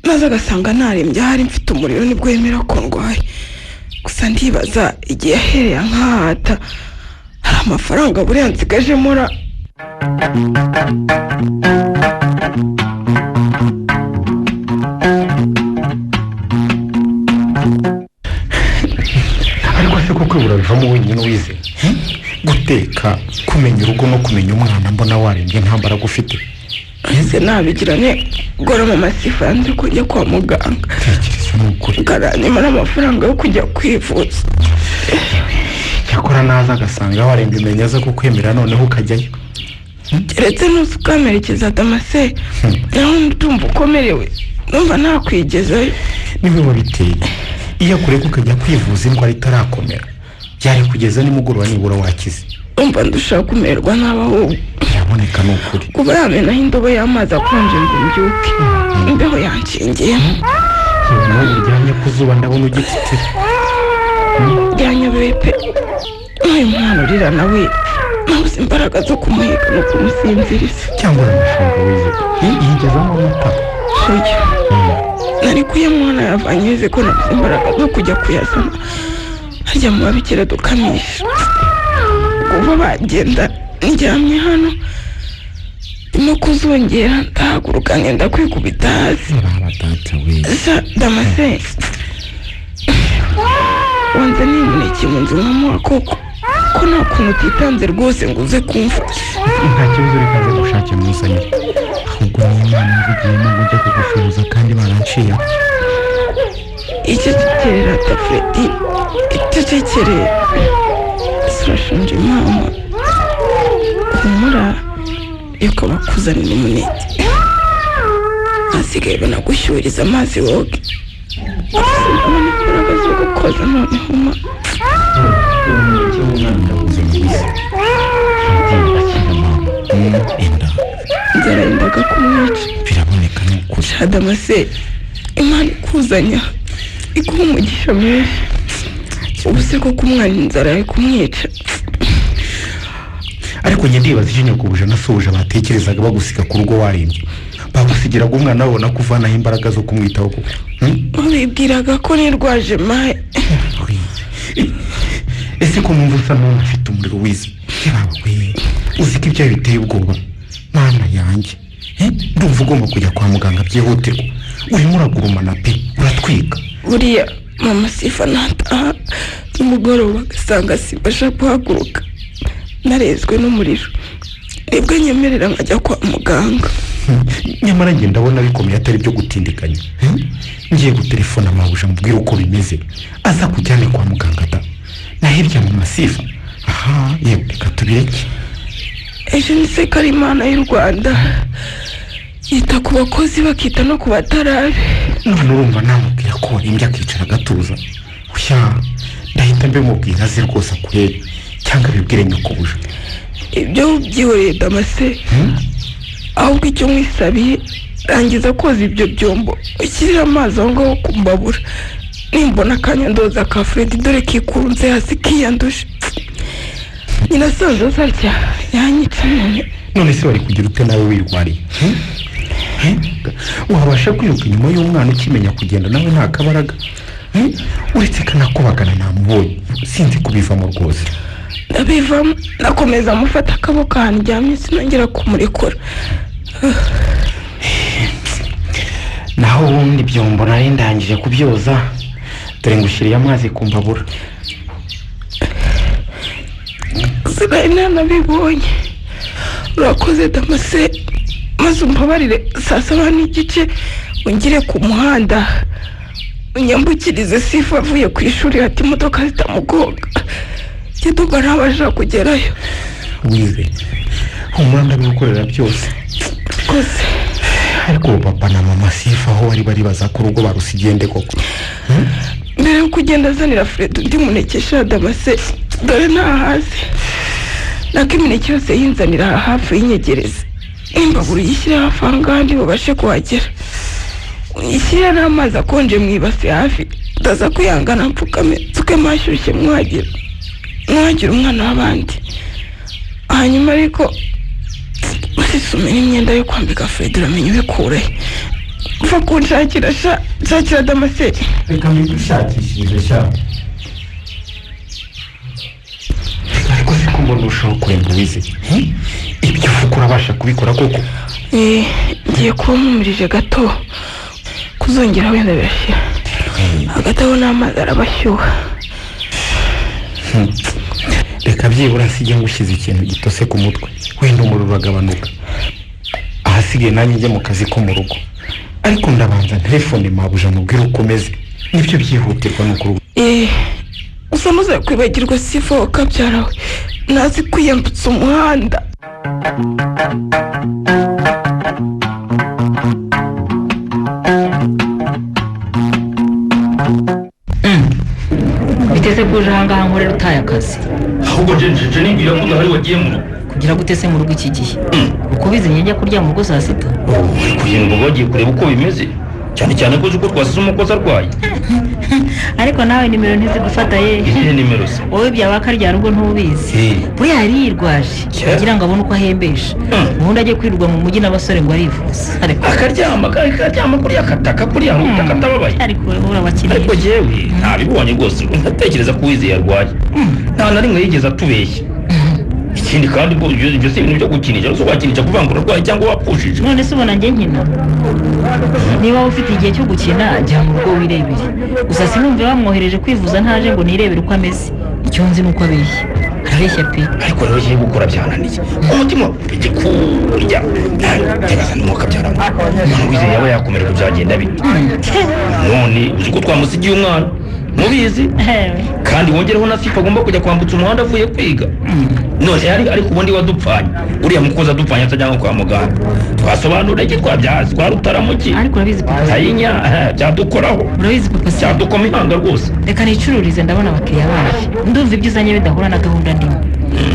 maze agasanga ntarembye, ahari mfite umuriro, nibwo yemera ko ndwaye. Gusa ndibaza igihe yahereye nkahata, hari amafaranga buriya nsigajemo ra? Ariko se koko urabivamo wenyine wize guteka, kumenya urugo no kumenya umwana, mbona warembye, nta mbaraga ufite? Ese nabigira ne gora mama Sifa yanze kujya kwa muganga? Tekereza, ni ukuri. Ngaranyuma n'amafaranga yo kujya kwivuza. Cyakora naza agasanga warembye, umenya aza kukwemera noneho ukajyayo. Keretse nuza ukamerekeza Damase, naho ndumva ukomerewe, numva ntakwigezayo. Niwe wabiteye. Iyo akureka ukajya kwivuza indwara itarakomera, byari kugeza nimugoroba nibura wakize. Umva, ndushaho kumererwa nabi ahubwo. Biraboneka, ni ukuri. Kuba yamenaho indobo y'amazi akonje ngo mbyuke, imbeho yanshingiyemo. Yewe, nawe uryamye ku zuba, ndabona ugititira. Byanyobeye pe. Uyu mwana urira nawe nabuze imbaraga zo kumuheka no kumusinziriza. Cyangwa uramushonga wize yigezamo amata. Oya, nari kuyamwana yavanye ko nabuze imbaraga zo kujya kuyazana harya mu babikira dukamisha. Kuva bagenda ndyamye hano ndimo kuzongera, ndahaguruka ngenda kwikubita hasi. Sha Damase, wanze n'imuneke mu nzu nkamuha koko, ko nta kuntu utitanze rwose ngo uze kumfasha. Nta kibazo, reka nze gushake muzanire. Ahubwo n'Imana mvugiyemo ngo njye kugusuhuza kandi baranciye. Icecekere rata Fredi, icecekere. Urashonje mama? Humura, reka bakuzanira umuneke, hasigaye banagushyuhiriza amazi woge. Sinabona imbaraga zo gukoza noneho ma. Umuneke w'umwana ndawuzanye wize. Akira mama, enda. Inzara yendaga kumwica. Biraboneka ni ukuri. Shadamase, Imana ikuzanya iguha umugisha mwinshi. Ubu se koko umwana inzara yari kumwica? Ariko njye ndibaza icyo nyakubuje na sobuja batekerezaga bagusiga ku rugo warembye, bagusigiraga umwana babona ko uvanaho imbaraga zo kumwitaho koko. Babibwiraga ko nirwaje mahe. Ese ko numva usa n'umuntu afite umuriro wize? We, uzi ko ibyayo biteye ubwoba mana yanjye. Ndumva ugomba kujya kwa muganga byihutirwa, urimo uragurumana pe, uratwika. Buriya mama Sifa nataha nimugoroba agasanga simbasha guhaguruka narezwe n'umuriro, nibwo nyemerera nkajya kwa muganga. Nyamara njye ndabona bikomeye atari byo gutindiganya. Ngiye gutelefona mabuja mubwire uko bimeze, aza kujyane kwa muganga da. Naho ibya mama Sifa, aha yewe reka tubireke. Ejo ni se ko ari Imana y'u Rwanda yita ku bakozi bakita no ku batarabe. None urumva namubwira ko warembye akicara agatuza? Ushya, ndahita mbimubwira aze rwose akurebe, cyangwa abibwire nyokobuje. Ibyo byihoreye Damase, ahubwo icyo mwisabiye rangiza koza ibyo byombo ushyirire amazi aho ngaho ku mbabura, nimbona akanya ndoza ka Fredi dore kikunze hasi kiyanduje. Nyina asanze azarya yanyica none. None se wari kugira ute nawe wirwariye? Wabasha kwiruka inyuma y'umwana ukimenya kugenda nawe nta kabaraga? Uretse kanakubagana namubonye, sinzi kubivamo rwose. Ndabivamo, nakomeza amufata akaboko ahantu ndyamye sinongera kumurekura. Naho ubundi ibyombo nari ndangije kubyoza, dore ngushyiriye amazi ku mbabura. Sinari nanabibonye. Urakoze Damase, maze umbabarire saa 7:15 ungire ku muhanda unyambukirize Sifa avuye ku ishuri hati imodoka zitamugonga. Ndumva ntabasha kugerayo. Wize, humura ndabigukorera byose. Rwose. Ariko papa na mama Sifa aho bari bari baza ku rugo barusigende koko. Mbere yo kugenda azanira Fred undi muneke sha Damase, dore nta hasi. Nako imineke yose yinzanira hafi y'inyegereza. Imbabura uyishyire hafi aho ngaho ntibabashe kuhagera. Uyishyire n'amazi akonje mu ibase hafi, ndaza kuyangana mpfukame nsukemo ashyushye mwagira. Mwagira umwana w'abandi. Hanyuma ariko usisume n'imyenda yo kwambika Fred uramenya ubikure. Mva kunshakira sha, nshakira Damase. Reka mbigushakishirize sha. Ariko se ko mbona urushaho kuremba wize? Ibyo uvuga urabasha kubikora koko? Ngiye kuba nkumirije gato, kuzongera wenda birashira. Hagati aho n'amazi arabashyuha. Reka byibura nsige ngushyize ikintu gitose ku mutwe, wenda umuriro uragabanuka. Ahasigaye nanjye njye mu kazi ko mu rugo, ariko ndabanza telefone mabuja mubwire uko umeze, nibyo byihutirwa n'ukuri. Gusa muze kwibagirwa Sifa wakabyara we ntazi kwiyambutsa umuhanda. Biteze kuje ahangaha nkorera utaye akazi. Ahubwo nje nibwira ko udahari wagiye mu rugo. Kugira gute se mu rugo iki gihe? Uko bizi njya kuryama mu rugo saa 6. Kugira ngo bagiye kureba uko bimeze, cyane cyane ko uzi ko twasize umukozi arwaye. Ariko nawe nimero ntizigufata ye. Izihe nimero se? Wowe byaba rya rugo ntubizi. We yari yirwaje kugira ngo abone uko ahembesha. Ubundi ajye kwirirwa mu mujyi n'abasore ngo arivuze. Akaryama kuriya kataka kuriya ubutaka atababaye. Ariko urabakeneye. Ariko jyewe ntabibonye rwose, ntatekereza ko Uwizeye arwaye. Nta na rimwe yigeze atubeshya. Ikindi kandi ubwo ibyo si ibintu byo gukinisha, uzi wakinisha kuvangura urwaye cyangwa wapfushije. None se ubona njye nkina? Niba ufite igihe cyo gukina jya mu rugo wirebere. Gusa sinumve bamwohereje kwivuza ntaje ngo nirebere uko ameze. Icyo nzi ni uko abeshya. Arabeshya pe. Ariko rero ngiye gukora byananiye. Umutima ujye kurya. Ntebaza n'umwuka byarananiye. Umuntu Uwizeye yaba yakomererwa byagenda bite? None uzi ko twamusigiye umwana. Mubizi? Kandi wongereho na Sifa agomba kujya kwambutsa umuhanda avuye kwiga. None ariko ubundi wadupfanye. Uriya mukozi adupfanye atajyana kwa muganga. Twasobanura iki twabyazi kwa Rutaramuki. Ariko urabizi papa. Tayinya byadukoraho. Urabizi papa. Byadukoma ihanga rwose. Reka nicururize ndabona abakiriya baje. Ndumva ibyo uzanye bidahura na gahunda ndimo.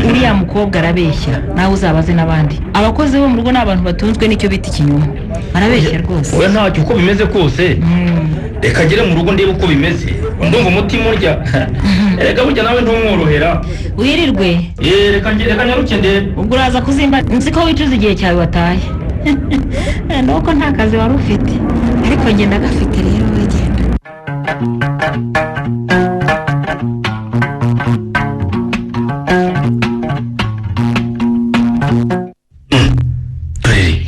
Uriya mukobwa arabeshya, nawe uzabaze n'abandi. Abakozi bo mu rugo ni abantu batunzwe n'icyo bita ikinyoma. Arabeshya rwose. Oya ntacyo uko bimeze kose. Reka ngere mu rugo ndebe uko bimeze. Ndumva umutima urya. Erega burya nawe ntumworohera. Wirirwe. Reka nyaruke ndebe. Ubwo uraza kuzimba nzi ko wicuza igihe cyawe wataye. Nuko nta kazi wari ufite. Ariko njye ndagafite rero wegenda. Dorere.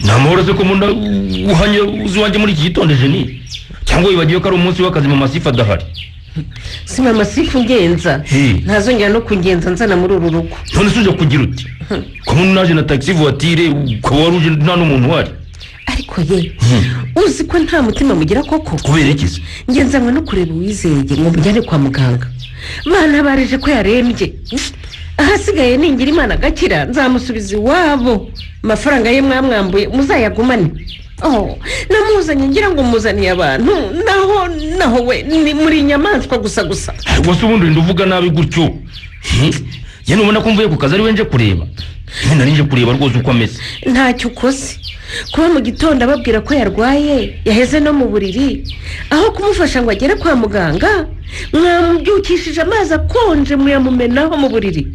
Namahoro se ko munda uhanye uzi wanjye muri iki gitondo Jeni? Cyangwa wibagiwe ko ari umunsi w'akazi mama Sifa adahari? Si mama Sifa ungenza. Ntazongera no kungenza nzana muri uru rugo. None se uje kugira uti? Ko naje na taxi voiture ukaba wari uje nta n'umuntu uhari. Ariko ye uzi ko nta mutima mugira koko? Kubera iki se? Ngenzanwe no kureba Uwizeye ngo mujyane kwa muganga. Bantabarije ko yarembye. Ahasigaye ningira Imana agakira nzamusubiza iwabo. Amafaranga ye mwamwambuye muzayagumane. Oh, namuzanye ngira ngo muzaniye abantu naho we ni muri inyamaswa gusa gusa. Ariko se ubundi nduvuga nabi gutyo? Ye nubona ko mvuye ku kazi ari we nje kureba. Nari nje kureba rwose uko ameze. Ntacyo ukoze. Kuba mu gitondo ababwira ko yarwaye yaheze no mu buriri, aho kumufasha ngo agere kwa muganga mwamubyukishije amazi akonje muyamumenaho mu buriri.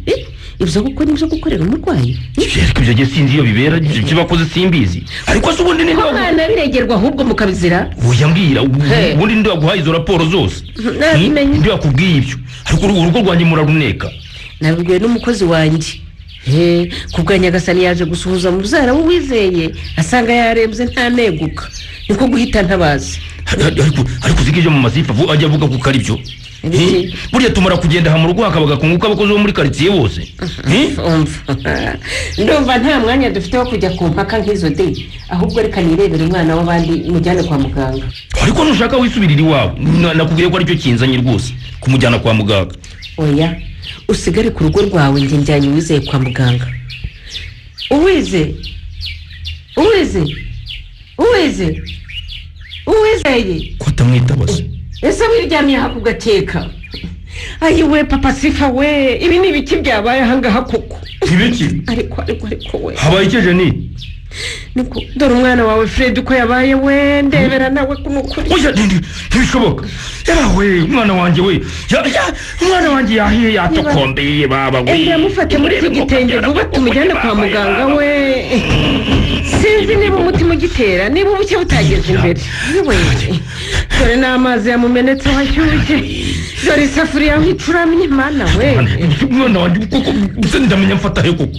Ibyo gukora ibyo gukorera umurwayi. Ariko ibyo gihe sinzi iyo bibera kibakoze simbizi. Ariko se ubundi ninde mwana biregerwa ahubwo mukabizira? Oya mbwira ubundi ninde waguhaye izo raporo zose? Nabimenye. Ninde wakubwiye ibyo? Ariko urugo rwanjye muraruneka. Nabibwiwe n'umukozi wanjye. Kubwa Nyagasani yaje gusuhuza mubyara w'Uwizeye asanga yarembye ntaneguka. Niko guhita ntabazi. Ariko uziko ibyo mama Sifa ajya avuga ko ari byo. Burya tumara kugenda ha mu rugo hakabaga kunguka abakozi bo muri quartier bose. Ndumva nta mwanya dufite wo kujya ku mpaka nk'izo de. Ahubwo reka nirebere umwana w'abandi mujyane kwa muganga. Ariko nushaka wisubirira iwawe. Nakubwiye ko aricyo kinzanye rwose kumujyana kwa muganga. Oya, usigare ku rugo rwawe njye njyanye Uwizeye kwa muganga. Uwize. Uwize. Uwize. Uwizeye. Ko atamwitabaza. Ese wiryamye aha ku gateka? Ayi we papa Sifa we, ibi ni ibiki byabaye aha ngaha koko? Ibiki? Ariko we. Habaye iki Jeni? Niko dore umwana wawe Fred uko yabaye we, ndebera nawe kunukuri. Oya ntibishoboka. Yawe umwana wanjye we. Umwana wanjye yahiye yatokombeye baba we. Ndamufate muri iki gitenge vuba tumujyane kwa muganga we. Sinzi niba umutima ugitera niba ubuke butageze imbere. Yewe dore n'amazi yamumenetse washyushye. Dore isafuriya nkicuramye mana we. Umwana wanjye koko ndamenya mfata he koko.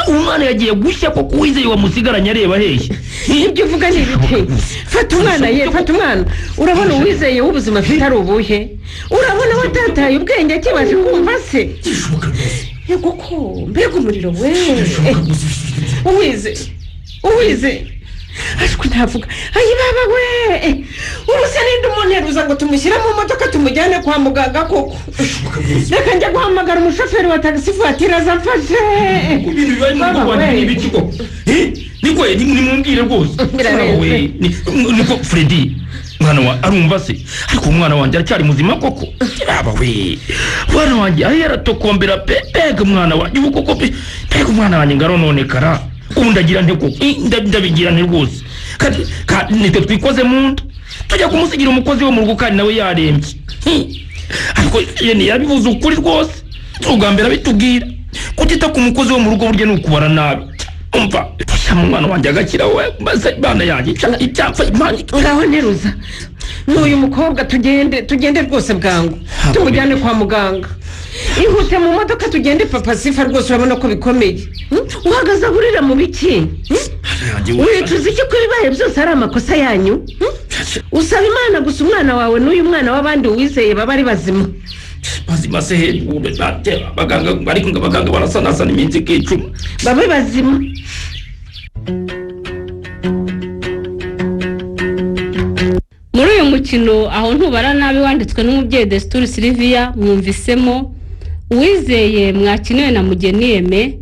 Umwana yagiye gushya koko Uwizeye wamusigaranye areba hehe. Ibyo uvuga ni ibiki? Fata umwana ye, fata umwana. Urabona Uwizeye w'ubuzima afite ari ubuhe? Urabona watataye ubwenge akibasha kumva se? Yego ko mbega umuriro we. Uwize. Uwize. Ashwi ntavuga. Ayi baba we. Ubu se ninde umunteruza ngo tumushyire mu modoka tumujyane kwa muganga koko? Reka njya guhamagara umushoferi wa taxi voiture azamfashe. Ibintu bibaye mu rugo rwanjye ni ibiki koko? Niko nimumbwire rwose. We niko Freddy mwana wa arumva se? Ariko umwana wanjye aracyari muzima koko? Baba we. Mwana wanjye yaratokombera pe mbega umwana wanjye ubu koko pe mbega umwana wanjye ngarononekara. Ubu ndagira nte koko? Ndabigira nte rwose. Kandi nitwe twikoze mu nda. Tujya kumusigira umukozi wo mu rugo kandi nawe yarembye. Ariko yene yabivuze ukuri rwose, si ubwa mbere abitubwira. Kutita ku mukozi wo mu rugo burya ni ukubara nabi. Umva, fasha mu mwana wanjye agakira we, maze imana yanjye icyapfa imana. Ngaho nteruza n'uyu mukobwa, tugende, tugende rwose bwangu, tumujyane kwa muganga. Ihute mu modoka tugende. Papa Sifa, rwose urabona ko bikomeye. Uhagaze ahurira mu biki? Wicuza iki ko ibibaye byose ari amakosa yanyu? Usaba Imana gusa umwana wawe n'uyu mwana w'abandi wizeye baba ari bazima. Bazima se hejuru? Abaganga, ariko ngo abaganga barasanasana iminsi ikicuma. Babe bazima. Muri uyu mukino "Aho ntubara nabi", wanditswe n'umubyeyi Desituri Siliviya, mwumvisemo Uwizeye mwakiniwe na Mugeni Yeme,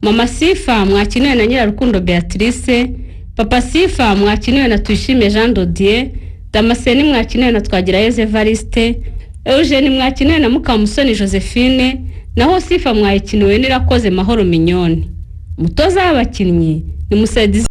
Mama Sifa mwakiniwe na Nyirarukundo Beatrice, Papa Sifa mwakiniwe na Tuyishime Jean Dodier, Damascene mwakiniwe na Twagirayezu Evariste, Eugene mwakiniwe na Mukamusoni Josephine, naho Sifa mwayikiniwe n'Irakoze Mahoro Mignone. Umutoza w'abakinnyi ni Musaidizi.